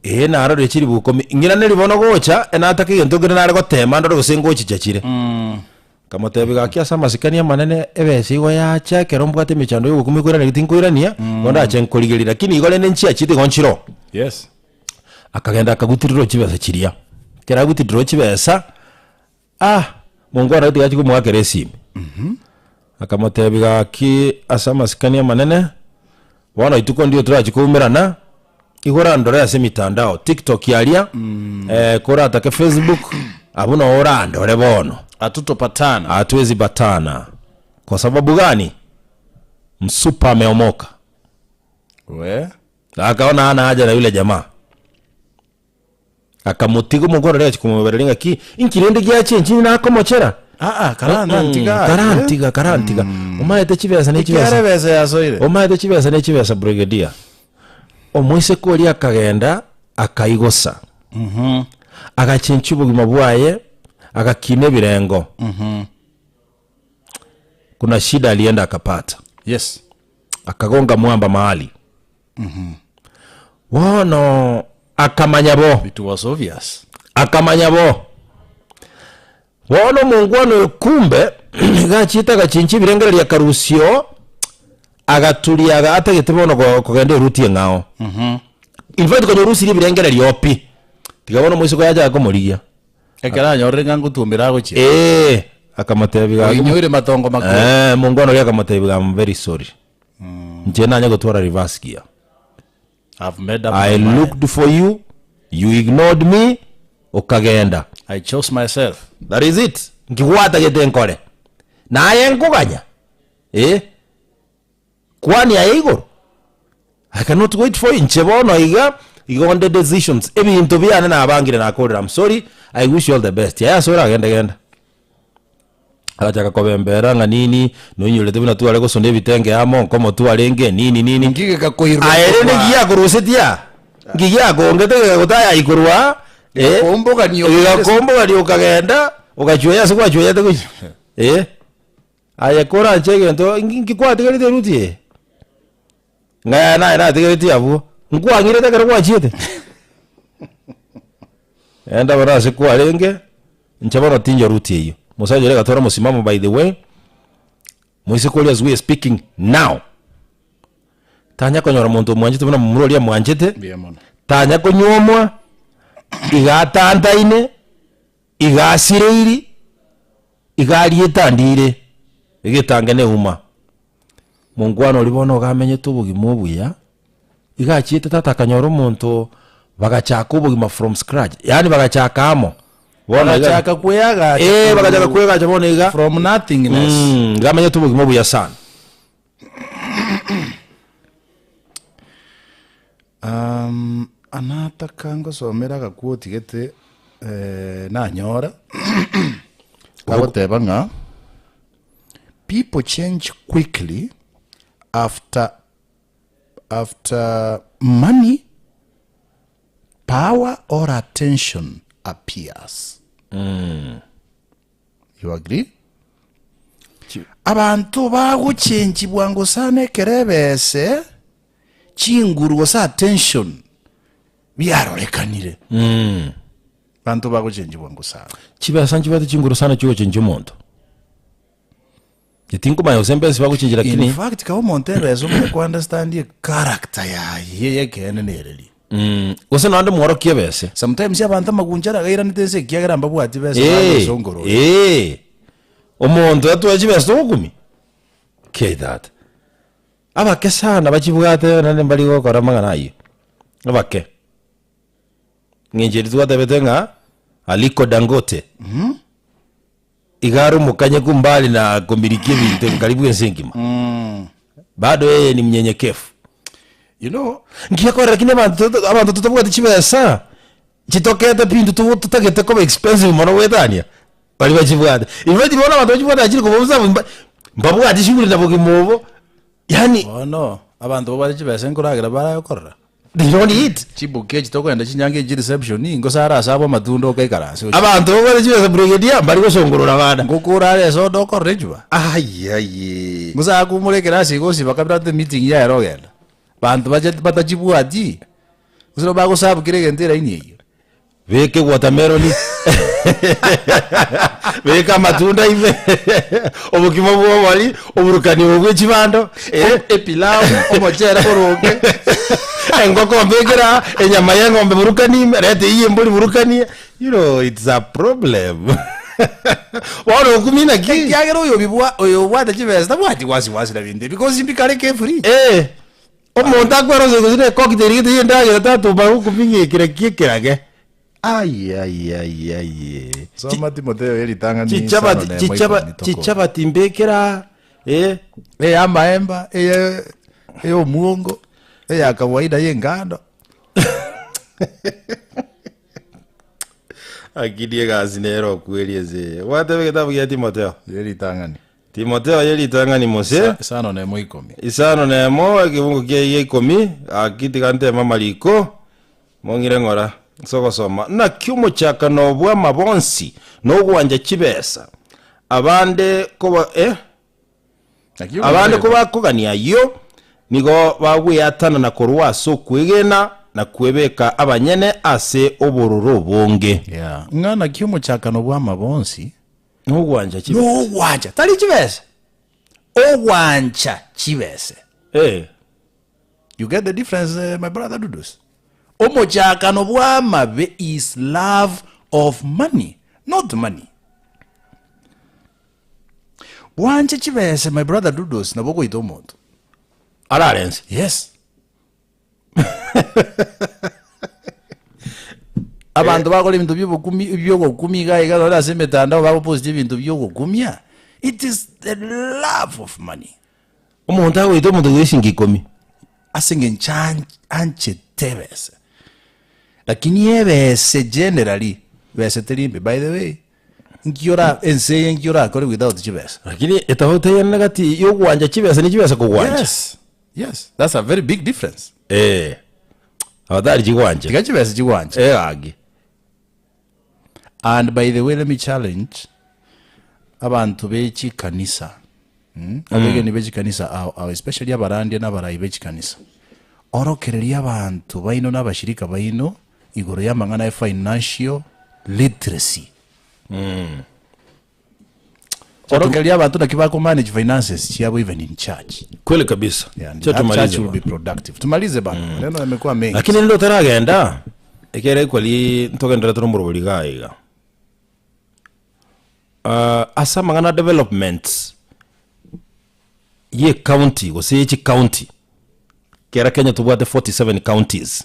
Ee narorire chiribu ikomi. Ng'iraneri bono gocha, enataka egento kende nare gotema ndore gose ngochicha chire. Nkamotebia gaki ase amasikani amanene ebesa igo yacha ekero mbwate emechando ya ogokumia koiraneria tinkoirania, bono ndache nkorigereria lakini igo rende nchiachete igo nchire oo. Yes. Akagenda akagutirerwa chibesa chiria. Ekero agutirirwe chibesa, ah, mongwana oyo tiga achie komoakera esimi. Akamotebia gaki ase amasikani amanene, bono rituko ndiyo torachie koumerana, igo orandore ase emitandao, tiktok aria, koratake facebook, abwo noo orandore bono. Hatutopatana. Hatuwezi patana. Kwa sababu gani? Msupa ameomoka. We. Akaona hana haja na yule jamaa. Akamotiga omokoro aria agachia komobereria ng'aki, inki rende giachenchire nakomochera? Aa, karantiga. Karantiga, karantiga. Omaete chibesa ne chibesa. Ekiagera ebesa yasoire. Omaete chibesa ne chibesa brigadier. Omoiseke oria akagenda akaigosa. Agachenchia obogima bwaye, agakina ebirengo. Kuna shida alienda akapata. Yes. Akagonga mwamba mahali. Bono akamanya bo. It was obvious. Akamanya bo. Bono omongwana oyo kumbe iga achiete agachinchia ebirengererio akarusio agaturia aga atagete bono ko- kogenda eruti eng'ao. In fact konya orusirie ebirengererio pi, tiga bono omoiseke oyo achake komorigia. Ekero anyorire ng'a ngotuomera agochia. Ee, akamotebia gaki Oinyoire matongo makoro. Eh, mongwana oria akamotebia I'm very sorry. Inche nanye gotwara reverse gear. I've made up my I mind. looked for you, you ignored me, okagenda. I chose myself. That is it. Nkigwatagete nkore. Naye nkoganya. Eh? Kwani aye igoro. I cannot wait for you. Inche bono iga, igo onde decisions. Ebinto biane nabangire nakorire. I'm sorry. I wish you all the best. Yaya ase oragende genda. Agachaka kobembera ng'a nini, noinyorete buna tware gosona ebitenge amo, nkomo twarenge, nini nini. Nki gegakoirwa Aye rende korwa nki giakorusetie aa? Nki giakongete gegagotaya korwa aa? Eh, Gegakombogania okagenda. gegakombogania okagenda, ogachweya ase gwachweyete gochia. Eh, aye koranche egento, nki nki kwatigarete eruti eye? Ng'a yaya naye natigaretie abwo, nkwang'irete ekero gwachiete? Enda bono ase kwarenge, inche bono tinchwa ruti eyio. Omosacha oria agatwara omosimamo by the way, moiseke oria as we are speaking now, tanya konyora monto omwanchete buna momura oria amwanchete, Mbuya mono. tanya konyuomwa, iga atantaine, iga asireiri, iga ariete andire, egetange na euma. Monkwana oria bono iga amenyete obogima obuya, iga achiete tata akanyora omonto bagachaka obogima from scratch, yaani bagachaka amo. Bono iga Bagachaka kweagacha Eh, bagachaka kweagacha bono iga from nothingness. Mm, iga amenyete obogima obuya sana. Um, anataka ngosomera agaquote gete eh, nanyora kagoteba ng'a people change quickly after after money power or attention appears you agree abanto bagochenji bwango sana ekero ebese chinguru gose attention biarorekanire Banto bagochenji bwango sana. Chibesa nchibwate chinguru sana chiogochenjia omonto. Inche tinkomanya gose mbesa bagochenjia lakini. In fact kaba omonto ebesa omanye ko understand echaracter yaye yekeene nereri. Mm, gose naende mworokie ebese. Sometimes abanto amagunchara gairanete ense ekiagera mbabwati besa Eh, bagosongorora. eh. Omonto atoe chibesa togokumia? Kei tata. Abake sana bachibwate naende mbari gokora amang'ana ayio. Abake. Ng'encho eria twatebete ng'a Aliko Dangote iga are omokanyeku mbali na komiliki ebinto karibu ense engima. Bado yeye ni mnyenyekevu. You know, Nki ekorera lakini abanto to- abanto totabwati chibesa chitokete pi intwe tobo totagete koba expensive mono goetania baria bachibwate. In fact bono abanto bachibwate achire koba observe mba mbabwati shughuli na bogima obo yaani bono abanto babwate chibesa nkoragera baragokorera. They don't eat. Chibuki echi tokogenda chinyangi echi reception nigo sara ase abwo amatunda okaikaranse gochia. Abanto babwate chibesa brigadier mbari gosongorora abana. Ngokorare esoda okorora echuba. Ayiaye. Gose akumore ekerasi iga osiba kabere ate meeting yaera ogenda. Banto bache batachibwati, gose nabo bagoserve kera egento eraini eyio. Beka ewatermelon, beka amatunda ime, obokima bwa obori, oburukani obo bwe chibando, eh. Epilau, omochere boronge. Engoko mbekere aa, enyama ya eng'ombe burukani ime, reta eywo ya embori burukanie, you know it's a problem. Bono okumia naki? Ekiagera oyo obibwa oyo obwate chibesa tabwati wasiwasi na binto ebi because mbikare kefridge. Eh, omonto akweroseria gose na ecocktail gete ya endagera tatomba gokumia ng'a ekera ki ekerage. Ayiayiayiaye. Soma Timotheo eritang'ani Chichabati isano na emo chichaba ikomi tokore. chichabati mbekere aa, eh. Eya amaemba, eye eye omuongo, eya kawaida ya engando. Lakini egasi nere okweria ense eye. Gwateba egetabu gia Timotheo? Ye ritang'ani. Timotheo ye ritang'ani mose. Isano na emo ikomi. Isano na emo ekebungo kia gia ikomi, gaki tiga nteme amariko, mong'ire ng'ora ase ogosoma. Naki omochakano bw'amabonsi nogwancha chibesa, abande koba eh? Naki Abande omonto kobakogania ayio, nigo bagweatanana korwa ase okwegena na kwebeka abanyene ase obororo obonge. Yeah. Ng'a naki omochakano bw'amabonsi Nogwancha chibesa. nogwancha, tari chibesa, ogwancha chibese. Eh. You get the difference, eh, my brother Dudus? Omochakano bw'amabe is love of money, not money. Bwanche chibese, my brother Dudus, nabo ogoita omonto. Arare ense. Yes. Abanto bakora ebinto bi'obokumi bi'ogokumia iga iga nonye ase emetandao bagopost ebinto bi'ogokumia, it is the love of money. Omonto agoita omonto goika eshingi ikomi. Ase eng'encho an- anchete ebese. Lakini ebese generally, bese teri mbe. By the way, nki ora ense eye nki orakore without chibesa? Lakini etofauti eyene gati yogwancha chibesa ne chibesa kogwancha. Yes, yes, that's a very big difference. Eh. Abatari chigwancha. Tiga chibesa chigwanche. Eh gaki. And by the way, let me challenge abanto be chikanisa mm? abegeni be chikanisa ao ao especially abarandia na abarai be chikanisa orokereria abanto baino na abashirika baino igoro y'amang'ana ya financial literacy orokereria abanto naki bako manage finances chiabo even in church Kweli kabisa. yeah, and Cha that tumalize church will bwana. be productive tumalize bana maneno yamekuwa mengi Lakini rende otaragenda, ekere ekweri ntogenderete nomorobori iga iga. Ah, ase amang'ana developments ye county gose ye chicounty, kera Kenya tobwate 47 counties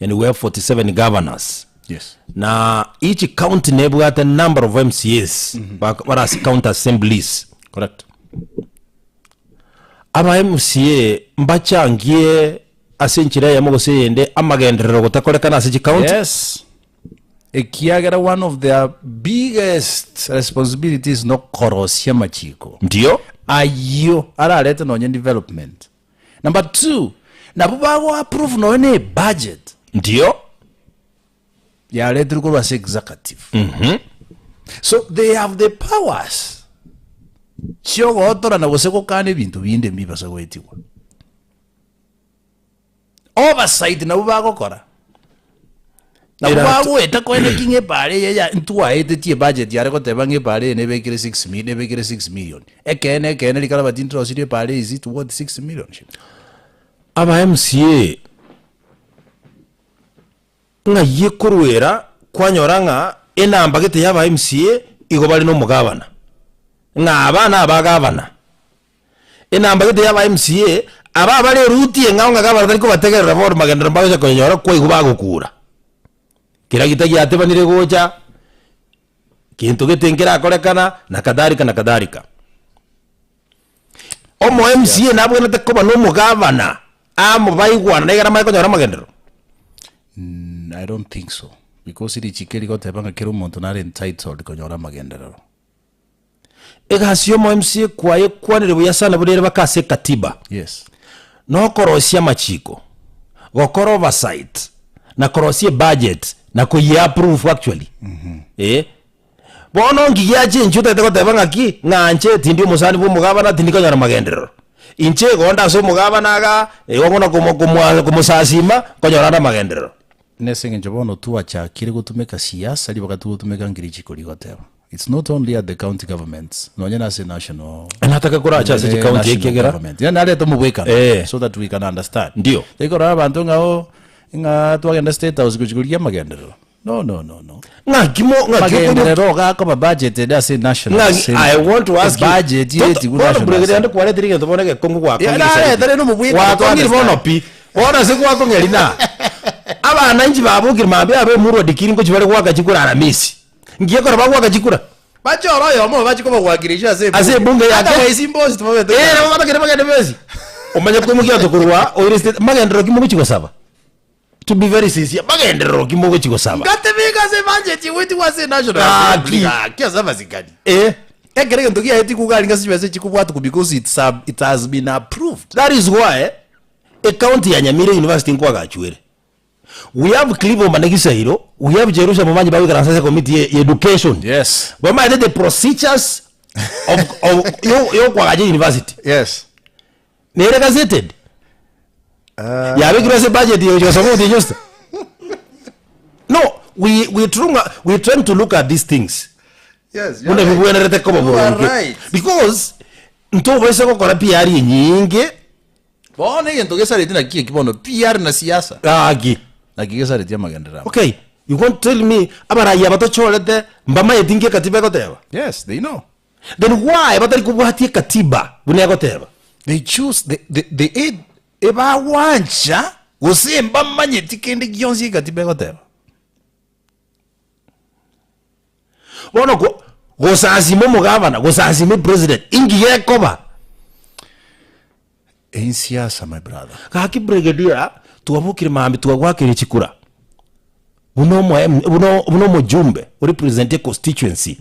and we have 47 governors. yes Na each county nebwate number of MCAs bak- bare ase county assemblies. correct Aba MCA mbachangie ase enchera eyemo gose eyende amagenderero gotakorekana ase chicounty. Yes. Ekiagera one of their biggest responsibilities nokorosia amachiko. Ndio. Ayio ararete nonye development. Number two, nabo bago approve nonye ne budget. Ndio. Yaretirwe korwa ase executive. So they have the powers chiogotorana gose gokana ebinto binde mbibasa goetigwa. Oversight nabwo bagokora. Nabwo Erato- bagoeta koene ki ng'a epara eye ya ntwaetetie ebudget yare goteba ng'a epara eye nebekire 6 mi nebekire 6 million. Ekeene ekeene rikara bati ntorosirie epara is it worth 6 million shillings? Aba MCA ng'ai ekorwera kwanyora ng'a enamba gete ya aba MCA igo bare na omogabana, ng'a aba na abagabana. Enamba gete ya aba MCA, aba abare eruti eng'ao ng'a gabana tari kobategerera bono magenderero mbagocha koyenyora kwaigwa bagokura. Kera gita giatebanire gocha, kento gete nkerakorekana, na kadhalika na kadhalika. Omo MCA nabwenerete koba na omogabana amo baigwanane ekero amanye konyora amagenderero. Mm, I don't think so because richiko erigoteba ng'a kera omonto nare entitled konyora amagenderero. Egasi y'omo MCA kwaye kwanire buya sana buna ere baka ase ekatiba. Yes. Nokorosia amachiko, gokora oversight, na korosia ebudget, na koyia approve actually. Eh. Bono nki giachenchia otagete goteba ng'aki, ng'a inche tindi omosani bwa omogabana tindi konyora magenderero. Inche igo onde ase omogabana igaa, igo bono komo komoa komosasima, nkonyora ande amagenderero. Nese eng'encho bono twachakire gotumeka siasa ribaga togotumeka nkeri richiko rigoteba. It's not only at the county governments, nonye nase national Nataka koracha ase eh, chicounty national ekiagera government. Yaani narete omobwekano Eh. so that we can understand. Ndio. Taikorora abanto ng'a oh, ng'a twagenda state house gochia korigia amagenderero. No, no, no, no. Ng'aki mo ng'aki okonyo Magenderero gakoba budgeted ase national Ng'aki assembly. I want to ask you. Budget yetigwe Bono national brigadier assembly. ande kwaretire egento bono egekongu Yeah, gwakong'iri nareta rende omobwekano to Gwakong'iri bono understand. pi. Bono ase gwakong'eri na abananchi babokire mambia abe emurwa dikiri ngochi bare goaka chikura aramisi. Ngiya ekero bagoaka chikura. Bachore oyomo bache kobawakilisha ase Ase ebunge yake. Otherwise mbosi tibabete. Eh, nabo batagete bagende besi. Omanye koimokia abanto korwa oire state magenderero ki mogochi gosaba? To be very sincere, magenderero ki mogochi gosaba? Ngatebeka ase budget egoetigwa ase national Gaki. assembly. Gaki ase amasikani. Eh, Ekero egento giaetigwe iga aringe ase chibesa chikobwatwa because it's a, it has been approved. that is why ecounty ya Nyamira University nkwagachwere. We have Clive Omane Gisairo, we have Jerusha Momanyi bagoikaransa ase committee ye ye education. Yes. Bamaete the procedures of, of yo- yokwagacha university. Yes. Nere gazetted. Yabekirwe ase budget ya gochia gosoma otienyi osita. No, we we trying, we trying to look at these things. Yes, Buna bibwenerete koba You are boronge. right. Because ntobaisa gokora PR enyinge Bono egento gesareti naki eki bono PR na siasa. gaki. Naki gesareti amagenderero amo. Okay, you won't tell me abaraiyo aba tochorete mbamaeti nki ekatiba egoteba? Yes, they know. Then why batari kobwatia ekatiba buna egoteba? They choose the, the, the, e, ebagwancha gose mbamanyeti kende gionsi ekatiba egoteba. Bono ko gosasima omogavana, gosasima epresident, inki gekoba? Ein siasa my brother. Gaki brigadier, twabokire mambia twagwakeire chikura buna omo M buna buna omojumbe orepresente econstituency,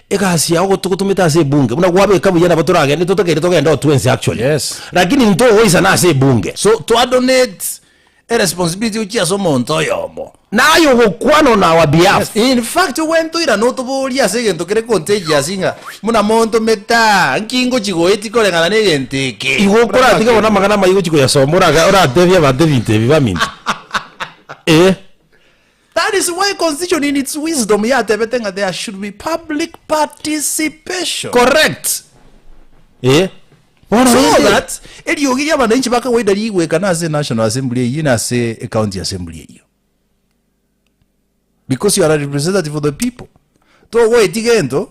egasi yago gotogotomete ase ebunge buna gwabeka buya nabo toragende totakeire togende otwensi actually. Yes. Lakini ntogoisana ase ebunge. So twadonate eresponsibility gochia ase omonto oyomo. Naye ogokwana on our behalf. Yes, in fact ogwentoira notoborie ase egento kere contagious ng'a buna montomete aa, nki ngochi goetia koreng'ana na egento eke. Igo okoratiga bono amang'ana amaya ogochi koyasoma oraga oratebie abanto ebinto ebi baminto. Eh. That is why constitution in its wisdom yatebete ng'a there should be public participation. Correct. Eh. Bono So rende. that eriogi ria abananchi ba kawaida rigwekana ase National Assembly eyio na ase ecounty assembly eyio. Because you are a representative of the people. Togoetia gento,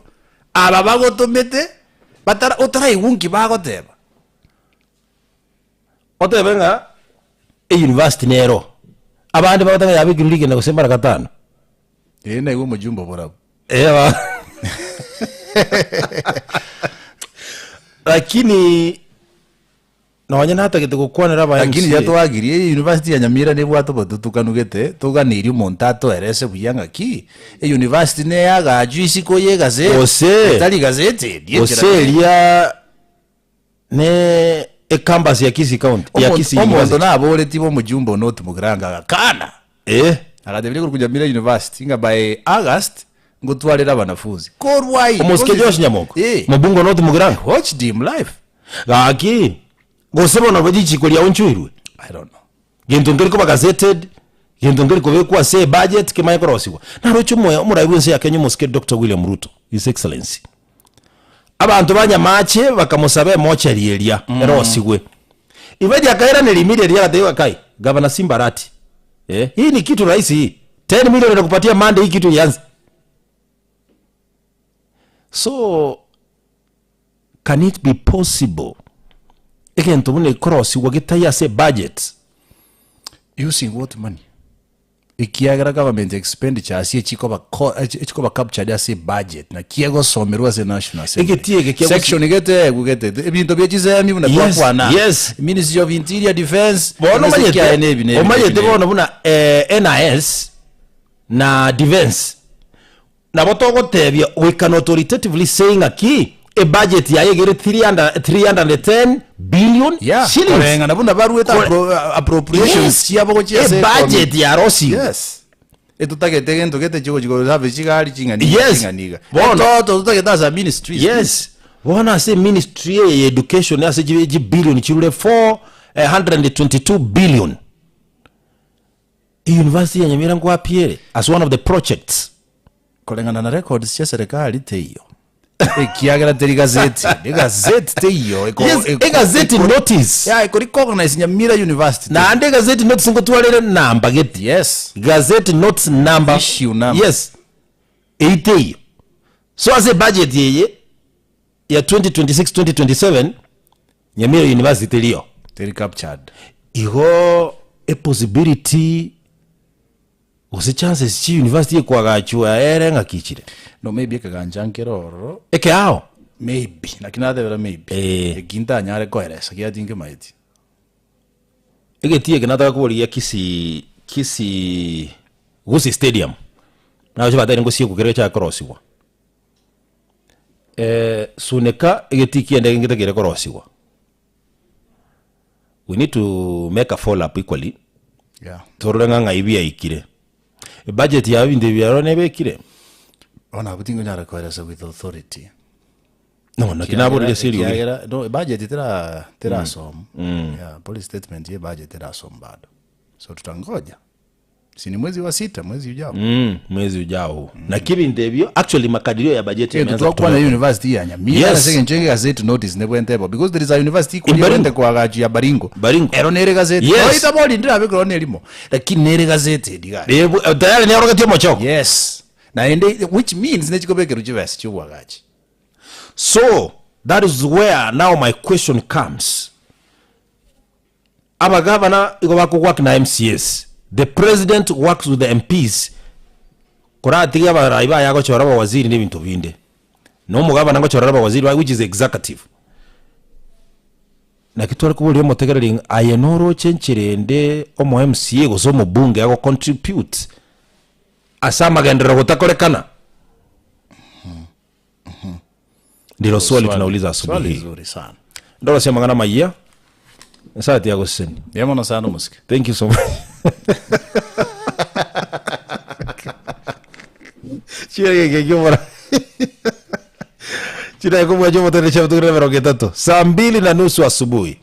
aba bagotomete, batara otaraigwa nki bagoteba. Otebe ng'a euniversity nero, abande bagoteba ng'a yabekirwe rigena gose mara gatano. Ee naigwe omojumbe oborabu. Eh, ba- Lakini nonye natagete gokwanera aba Lakini MCA. yatwagirie university ya Nyamira nebwate obotutukanu gete toganeirie omonto atoerese buya ng'aki e university neyagachwa isiko ye egazeti Gose- etari gazetedi gose eria Ne ecampus ya Kisii County, ya Kisii Omonto University. naboretie omojumbe one otimokera agakana Eh. agatebirie korwa Nyamira University ng'a by August ngotwarere abanafunzi korwa aye Omosike Josh Nyamoko. Eh. Mobunge one otimokera. Watched him live. Gaki gose bono bo richiko riaonchoirwe. I don't know. Gento nkeri koba gazetted, gento nkeri kobekwa ase ebudget kemanye korosigwa. Naroche omoya omorai bwense ya Kenya omosike Doctor William Ruto, His Excellency. Abanto ba Nyamache bakamosaba emochari eria erosigwe. Ibaidi akairaneria immediately agateba kai, Gavana Simba Arati. Eh, hii ni kitu rahisi hii. 10 million nakupatia Monday hii kitu ianze. So can it be possible egento buna ekorosigwa getai ase ebudget? Using what money? Ekiagera government expenditures echikoba co- echi- echikoba captured ase ebudget naki egosomerwa ase national assembly. Egetii eke kia Section gete egu gete ebinto bie chisemi buna Yes, twakwana. yes. Ministry of Interior Defense Bono ase omanyete kiaye nebi nebi omanyete nebi, nebi. bono buna eh, NIS na defense Nabo togotebia, we can authoritatively say ng'aki ebudget yaye iga ere 300 310 billion Yeah, shillings. koreng'ana buna baruete Kore- appropriations Yes. chiabo gochia ase Ebudget economy. yarosiwe. Yes. Etotagete egento gete chigochi gosabe chigari ching'ani iga, Yes. ching'ani iga. Bono. Etoto totagete ase ministries. Yes. Bono ase ministry eye ya education ase chi chibillion chirure 422 billion. University ya Nyamira nkwapi ere as one of the projects? Koreng'ana na records chia serikali teiyo. Ekiagera teri gazeti. Egazeti teiyo. Eko- Yes, eko- egazeti eko- notice. Yeah, eko recognize Nyamira University. teiyo. Naende egazeti notice ngotwarere namba gete. Yes. Gazette notes number. Issue number. Yes. Eyio teiyo. So ase ebudget eye ya 2026-2027 Nyamira University teriyo. Teri captured. Igo epossibility gose chances chi university ekwagachwa ere ng'aki chire? No maybe ekegancha nkere ororo. Ekeao? Maybe, naki natebera maybe. Eh. Eki ntanyare koeresa kiagera tinkemaeti. Egetii eke nataka koborigia Kisii Kisii Gusii Stadium, nagochia batebire ngosiekwa kere gechake korosigwa. Suneka egetii kiende gento kere korosigwa. We need to make a follow up equally, Yeah. torore ng'a ng'ai biaikire. Ebudget ya ebinto ebi biaroro nebekire? Bono abwo tingonyara koeresa with authority. No, naki naborire ase eriogi. Ekiagera no ebudget tera terasoma. Yeah, policy statement ye budget terasoma bado. So tutangoja. Si ni mwezi wa sita, mwezi ujao. Mm, mwezi ujao huu. Naki ebinto ebio actually makadirio ya budget Egento yameanza twakwana kutolewa. university ya Nyamira Yes. ase eng'encho egazeti notice nebwente ebo because there is a university In kuria Baringo. bwente kwagachu ya Baringo. Baringo. Ero nere gazeti. Yes. Oita bori ndirabe korwa nerimo. Lakini nere gazeti ediga. Ebu- eh, tayari neorogetie omochoko. Yes. Naende which means nechikobekerwa chibesa chiobwagachi. So that is where now my question comes. Abagavana igo bakowork na MCAs, the president works with the MPs koratige abarai baye agochora abawaziri na ebinto binde. Na omogavana ngochora are abawaziri baye which is executive. Naki tware koboria omotegereri ng'a aye noroche enchera ende omo MCA gose omobunge ago contribute ase amagenderero gotakorekana? Ndilo swali tunauliza asubuhi Swali hii. zuri sana. Ndorosia amang'ana amayia esati yagosesenia. Mbuya mono sana omosike. Thank you so much. Chirege kiomora. Chirege kumwa chomo tene cha mtukire mirongo etato. Saa mbili na nusu asubuhi.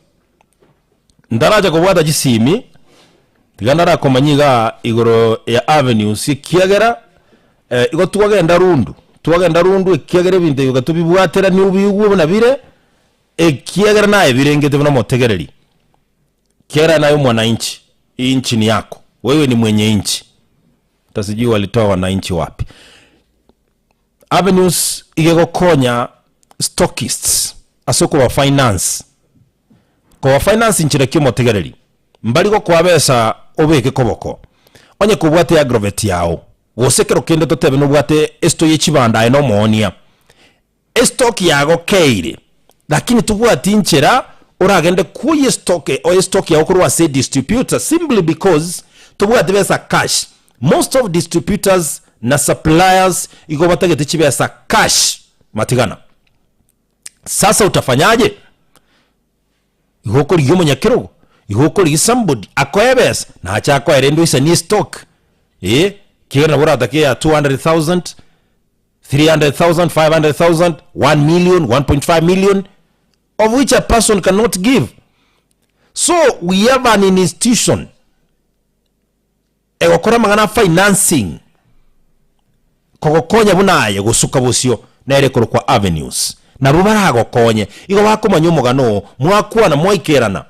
Ndaracha kobwata chisimi tiga ndarakomanya iga igoro ya avenues ekiagera eh, igo twagenda rundu twagenda rundu ekiagera ebinto ebi tobibwateranie obiigwe buna bire ekiagera naye birengete buna omotegereri kiagera naye omwananchi hii nchi ni yako wewe ni mwenye nchi hata sijui walitoa wananchi wapi avenues igegokonya stockists ase okoba finance Koba finance inchera ki omotegereri? Mbari gokoa besa obeke koboko. Onye kobwate agrovet yao, gose kero kende totebe nobwate esto ye chibando aye nomoonia. Estock yagokeire, lakini tobwati inchera oragende kwoyia estock oye estock yao korwa ase edistributor simply because tobwati besa cash. Most of distributors na suppliers igo batagete chibesa cash matigana. Sasa utafanyaje? Igo okorigia omonyakerogo, igo okorigia somebody akoe ebesa, nache akoe rende oisanie estock, eh, ekiagera nabo oratake ya 200,000, 300,000, 500,000, 1 million, 1.5 million, of which a person cannot give. So we have an institution egokora amang'ana a financing kogokonya buna aye gosuka bosio nere ekorokwa avenues. Nabwo baragokonye igo bakomanya omogano oo, mwakwana mwaikerana,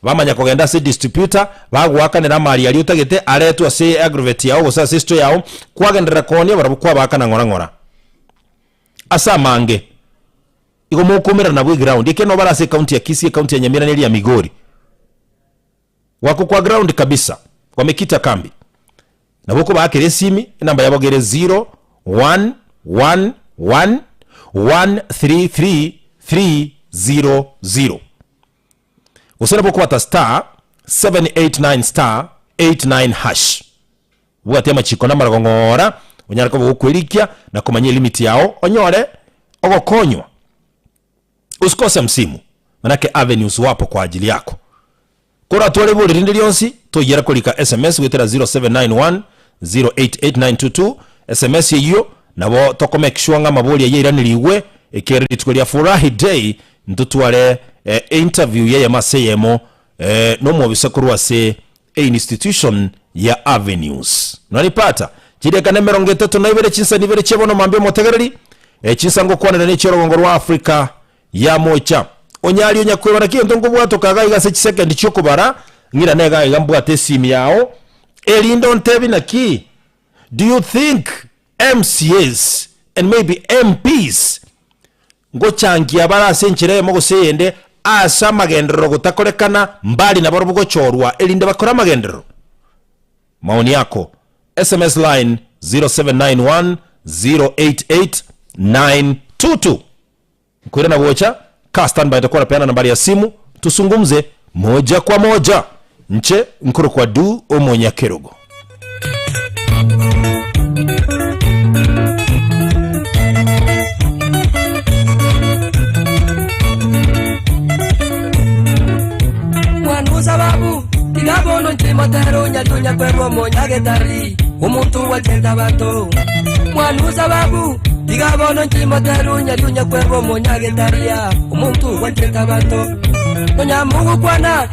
bamanya kogenda ase distributor bagoakanera amari aria otagete aretwe ase agrovet yao gose ase store yao, kwagenderera koonia barabwo kwabaakana ng'ora ng'ora. Ase amange igo mokoumerana nabwo eground, ekiagera nabo bare ase ecounty ya Kisii, ecounty ya Nyamira na eria ya Migori. Wako kwa ground kabisa wamekita kambi nabo okobaakera esimi enamba yabo gere 0111133300 gose nabo okobata star 789 star 89 hash bwate amachiko na amarago ng'ora onyare koba gokwerikia na komanya elimit yao onyore ogokonywa Usikose msimu, manake avenues wapo kwa ajili yako. Koratware ibori rinde rionsi, toiyera korika sms goetera 0791 088922 sms eyio nabo toko make sure ng'a amabori ayio airanirigwe ekiagera rituko ria Furahi Day ntotware eh, interview yeyemo ase eyemo eh, nomobisa korwa ase einstitution ya avenues. Nonipata? Chideka na 32 chinsa nibere chia bono mambia omotegereri, eh, chinsa ngokwanera ne chiorogongo rwa Africa ya mocha. Onyari onyakweba naki egento nkobwatoka iga iga ase chisekendi chiokobara, ng'irane iga iga mbwate esimi yao, erinde ontebi naki, do you think MCAs and maybe MPs ngochangia bare ase enchera eyemo gose eyende ase amagenderero gotakorekana mbari nabarobwo gochorwa erinde bakore amagenderero? Maoni yako sms line 0791 088 922. Nkoirana gocha ka standby ntakuwa napeana nambari ya simu tusungumze moja kwa moja. Nche nkorokwa Du Omonyakerogo. Mwana sababu tiga bono nchimotero onyari kwerwa omonyagetari omonto gwachete abanto mwana sababu tiga bono nchimotero onyari kwerwa omonyagetaria omonto gwachete abanto onyamugukwana.